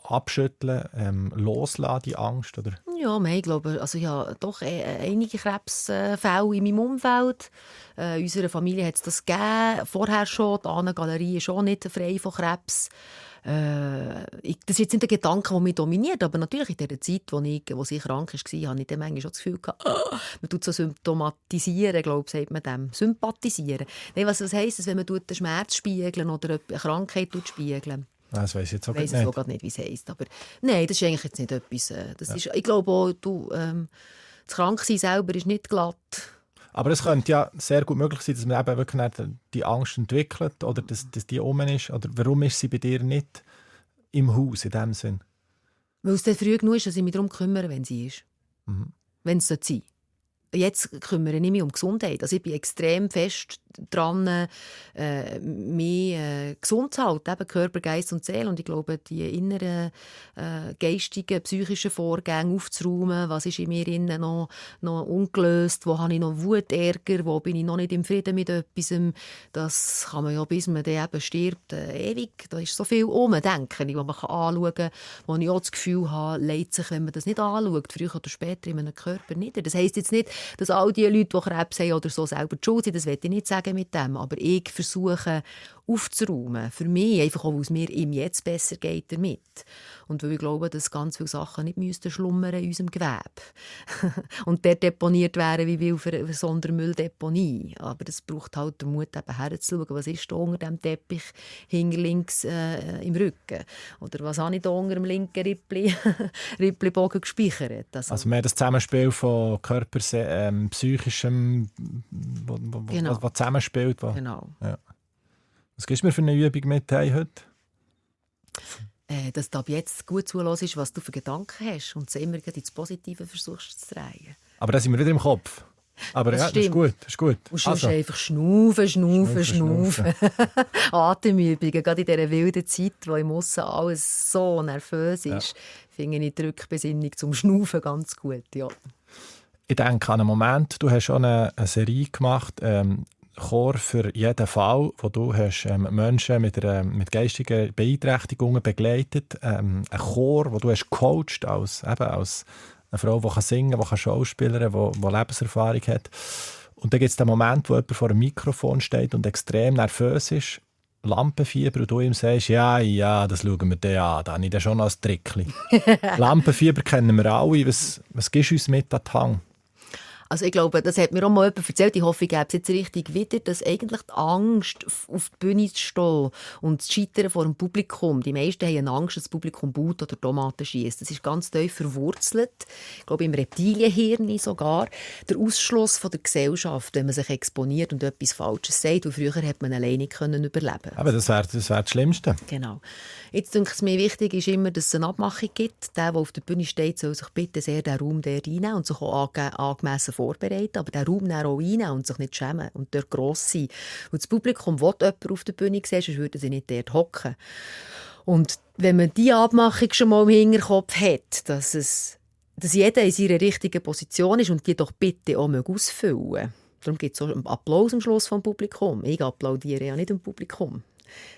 abschütteln, loslassen, die Angst? Oder? Ja, ich glaube, also ich habe doch einige Krebsfälle in meinem Umfeld. In unserer Familie hat es das gegeben. Vorher schon, die Anna-Galerie ist schon nicht frei von Krebs. Das ist jetzt nicht ein Gedanke, der mich dominiert, aber natürlich in der Zeit, wo sie krank war, hatte ich dann manchmal schon das Gefühl, man tut so symptomatisieren, glaube ich, sagt man dem. Sympathisieren. Nein, was heisst das, wenn man den Schmerz spiegeln oder eine Krankheit spiegeln? Das weiss ich jetzt auch nicht. Ich weiss es auch nicht, wie es heisst. Aber nein, das ist eigentlich jetzt nicht etwas. Ist, ich glaube auch, das Kranksein selber ist nicht glatt. Aber es könnte ja sehr gut möglich sein, dass man eben wirklich die Angst entwickelt oder dass die um ist. Oder warum ist sie bei dir nicht im Haus in dem Sinn? Weil es dann früh genug ist, dass ich mich darum kümmere, wenn sie ist. Mhm. Wenn es sein soll. Jetzt kümmere ich mich um Gesundheit. Also ich bin extrem fest dran, mich gesund zu halten, eben Körper, Geist und Seele. Und ich glaube, die inneren geistigen, psychischen Vorgänge aufzuräumen, was ist in mir innen noch ungelöst, wo habe ich noch Wut, Ärger, wo bin ich noch nicht im Frieden mit etwas, das kann man ja, bis man dann eben stirbt, ewig. Da ist so viel denke ich, was man anschauen kann, wo ich auch das Gefühl habe, leidet sich, wenn man das nicht anschaut, früher oder später in einem Körper nieder. Das heisst jetzt nicht, dass all die Leute, die Krebs haben oder so, selber die Schuld sind. Das will ich nicht sagen mit dem. Aber ich versuche, aufzuräumen. Für mich, einfach auch, weil es mir im Jetzt besser geht damit. Und weil ich glaube, dass ganz viele Sachen nicht schlummern in unserem Gewebe. Und der deponiert wären wie will für eine Sondermülldeponie. Aber es braucht halt den Mut, eben herzuschauen, was ist da unter dem Teppich, hinter links im Rücken. Oder was habe ich da unter dem linken Rippli-Bogen gespeichert. Also mehr das Zusammenspiel von Körper, psychischem, Genau. was zusammenspielt. Genau. Ja. Was gibst du mir für eine Übung mit heute? Dass du ab jetzt gut zuhörst, was du für Gedanken hast und sie immer ins Positive versuchst zu drehen. Aber da sind wir wieder im Kopf. Aber Das ja, das ist stimmt. gut. Und sonst einfach schnaufen. Atemübungen, gerade in dieser wilden Zeit, wo im Aussen alles so nervös ist, finde ich die Rückbesinnung zum Schnaufen ganz gut. Ja. Ich denke an einen Moment, du hast schon eine Serie gemacht, Chor für jeden Fall, wo du hast, Menschen mit geistigen Beeinträchtigungen begleitet. Ein Chor, wo du hast gecoacht als eine Frau, die singen kann, die schauspielern kann, die Lebenserfahrung hat. Und dann gibt es den Moment, wo jemand vor einem Mikrofon steht und extrem nervös ist, Lampenfieber, und du ihm sagst, ja, das schauen wir dir an, da habe ich dann schon als Trickli. Lampenfieber kennen wir alle. Was gibst du uns mit an die Hand? Also ich glaube, das hat mir auch mal jemand erzählt, ich hoffe, ich gebe es jetzt richtig wieder, dass eigentlich die Angst, auf die Bühne zu stehen und zu scheitern vor dem Publikum, die meisten haben Angst, dass das Publikum Boot oder Tomaten schiesst. Das ist ganz tief verwurzelt, ich glaube im Reptilienhirn sogar, der Ausschluss von der Gesellschaft, wenn man sich exponiert und etwas Falsches sagt. Und früher hat man alleine überleben. Aber das wär das Schlimmste. Genau. Jetzt denke ich, mir wichtig ist immer, dass es eine Abmachung gibt. Der auf der Bühne steht, soll sich bitte sehr den Raum dort reinnehmen und sich auch angemessen vorbereiten, aber den Raum dann auch reinnehmen und sich nicht schämen und dort gross sein. Und das Publikum will jemanden auf der Bühne sehen, sonst würden sie nicht dort hocken. Und wenn man diese Abmachung schon mal im Hinterkopf hat, dass jeder in seiner richtigen Position ist und die doch bitte auch ausfüllen möge. Darum gibt es auch einen Applaus am Schluss vom Publikum. Ich applaudiere ja nicht dem Publikum,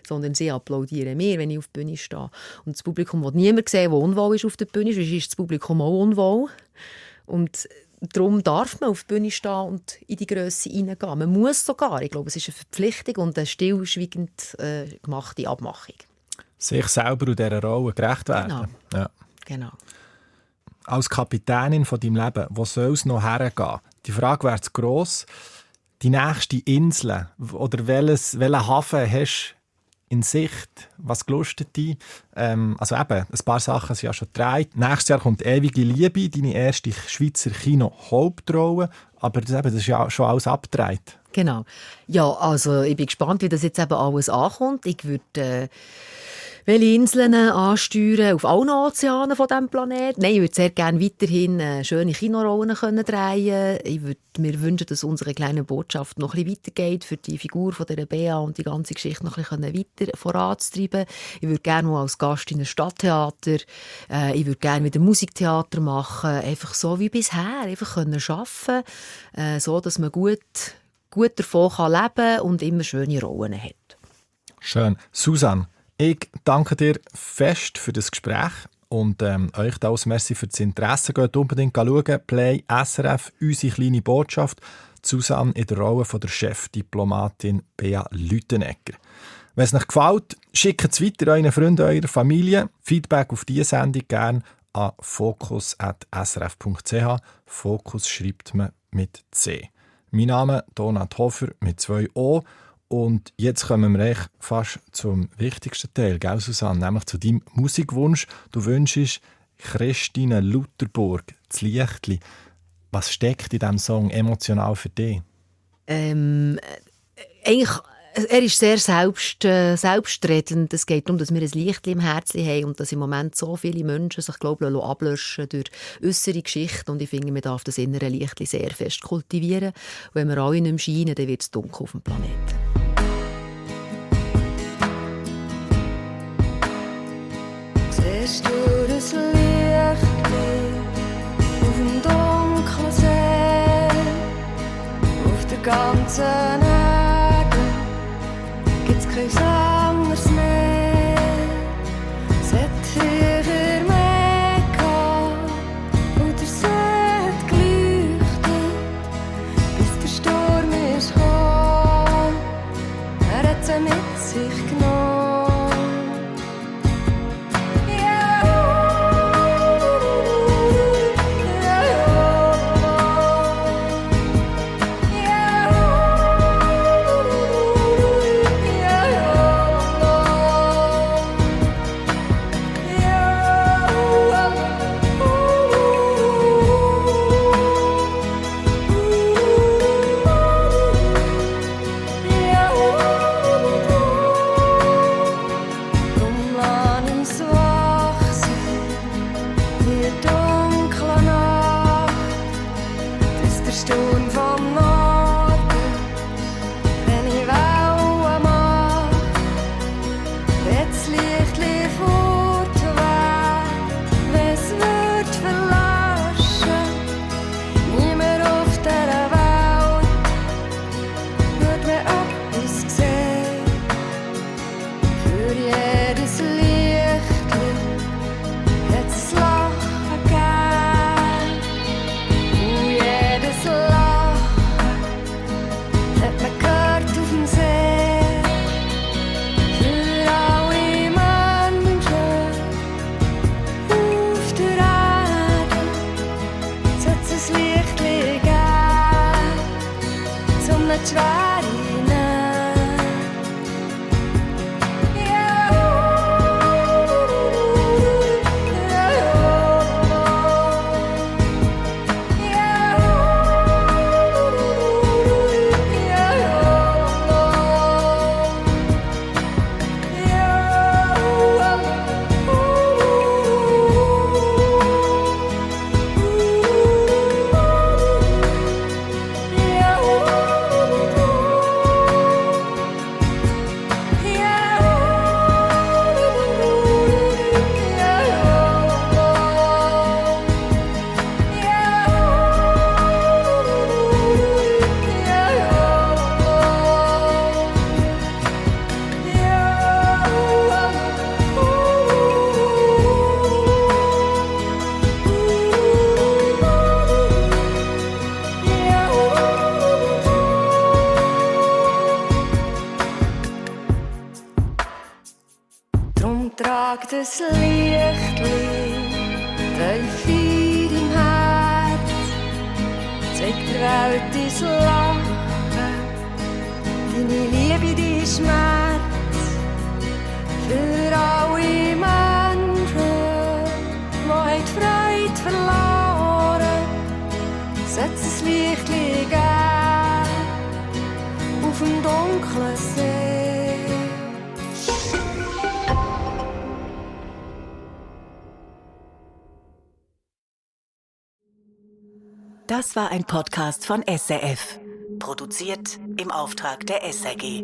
sondern sie applaudieren mir, wenn ich auf der Bühne stehe. Und das Publikum will niemand sehen, der unwohl ist auf der Bühne, sonst ist das Publikum auch unwohl. Und darum darf man auf der Bühne stehen und in die Grösse hineingehen. Man muss sogar. Ich glaube, es ist eine Verpflichtung und eine stillschweigend gemachte Abmachung. Sich selber und dieser Rolle gerecht werden. Genau. Ja. Genau. Als Kapitänin von deinem Leben, wo soll es noch hergehen? Die Frage wäre zu gross. Die nächste Insel oder welchen Hafen hast du in Sicht? Was gelustet dich? Also eben, ein paar Sachen sind ja schon gedreht. Nächstes Jahr kommt «Ewige Liebe», deine erste Schweizer Kino-Hauptrolle. Aber das ist ja schon alles abgedreht. Genau. Ja, also ich bin gespannt, wie das jetzt eben alles ankommt. Ich würde welche Inseln ansteuern auf allen Ozeanen von diesem Planeten. Nein, ich würde sehr gerne weiterhin schöne Kinorollen drehen. Ich würde mir wünschen, dass unsere kleine Botschaft noch ein bisschen weitergeht, für die Figur von der Bea und die ganze Geschichte noch ein bisschen weiter voranzutreiben. Ich würde gerne mal als Gast in einem Stadttheater, ich würde gerne wieder Musiktheater machen, einfach so wie bisher, einfach arbeiten können, so dass man gut davon leben kann und immer schöne Rollen hat. Schön. Susanne, ich danke dir fest für das Gespräch und euch da aus merci für das Interesse. Geht unbedingt schauen. Play SRF, unsere kleine Botschaft. Susanne in der Rolle von der Chefdiplomatin Bea Lüthenegger. Wenn es euch gefällt, schickt es weiter euren Freunden, eurer Familie. Feedback auf diese Sendung gerne an fokus@srf.ch. Fokus schreibt man mit C. Mein Name ist Donat Hofer mit 2 O. Und jetzt kommen wir fast zum wichtigsten Teil, gell, Susanne? Nämlich zu deinem Musikwunsch. Du wünschst Christine Lutherburg, das Lichtli. Was steckt in diesem Song emotional für dich? Eigentlich, er ist sehr selbstredend. Es geht darum, dass wir ein Licht im Herzen haben und dass im Moment so viele Menschen sich, glaube ich, ablöschen durch äußere Geschichten. Und ich finde, man darf das innere Licht sehr fest kultivieren. Und wenn wir alle nicht mehr scheinen, dann wird es dunkel auf dem Planeten. Siehst du das Licht auf dem dunklen See, auf der ganzen Erde gibt's kein anderes mehr. Es hat früher mehr gehabt und der See hat geleuchtet, bis der Sturm ist gekommen. Er hat sie mit sich genommen. Trag das Lichtli tief in deinem Herz, zeig der Welt dein Lachen, deine Liebe, dein Schmerz, für alle Menschen, die die Freude verloren, setz das Lichtli gern auf dem dunklen See. Das war ein Podcast von SRF, produziert im Auftrag der SRG.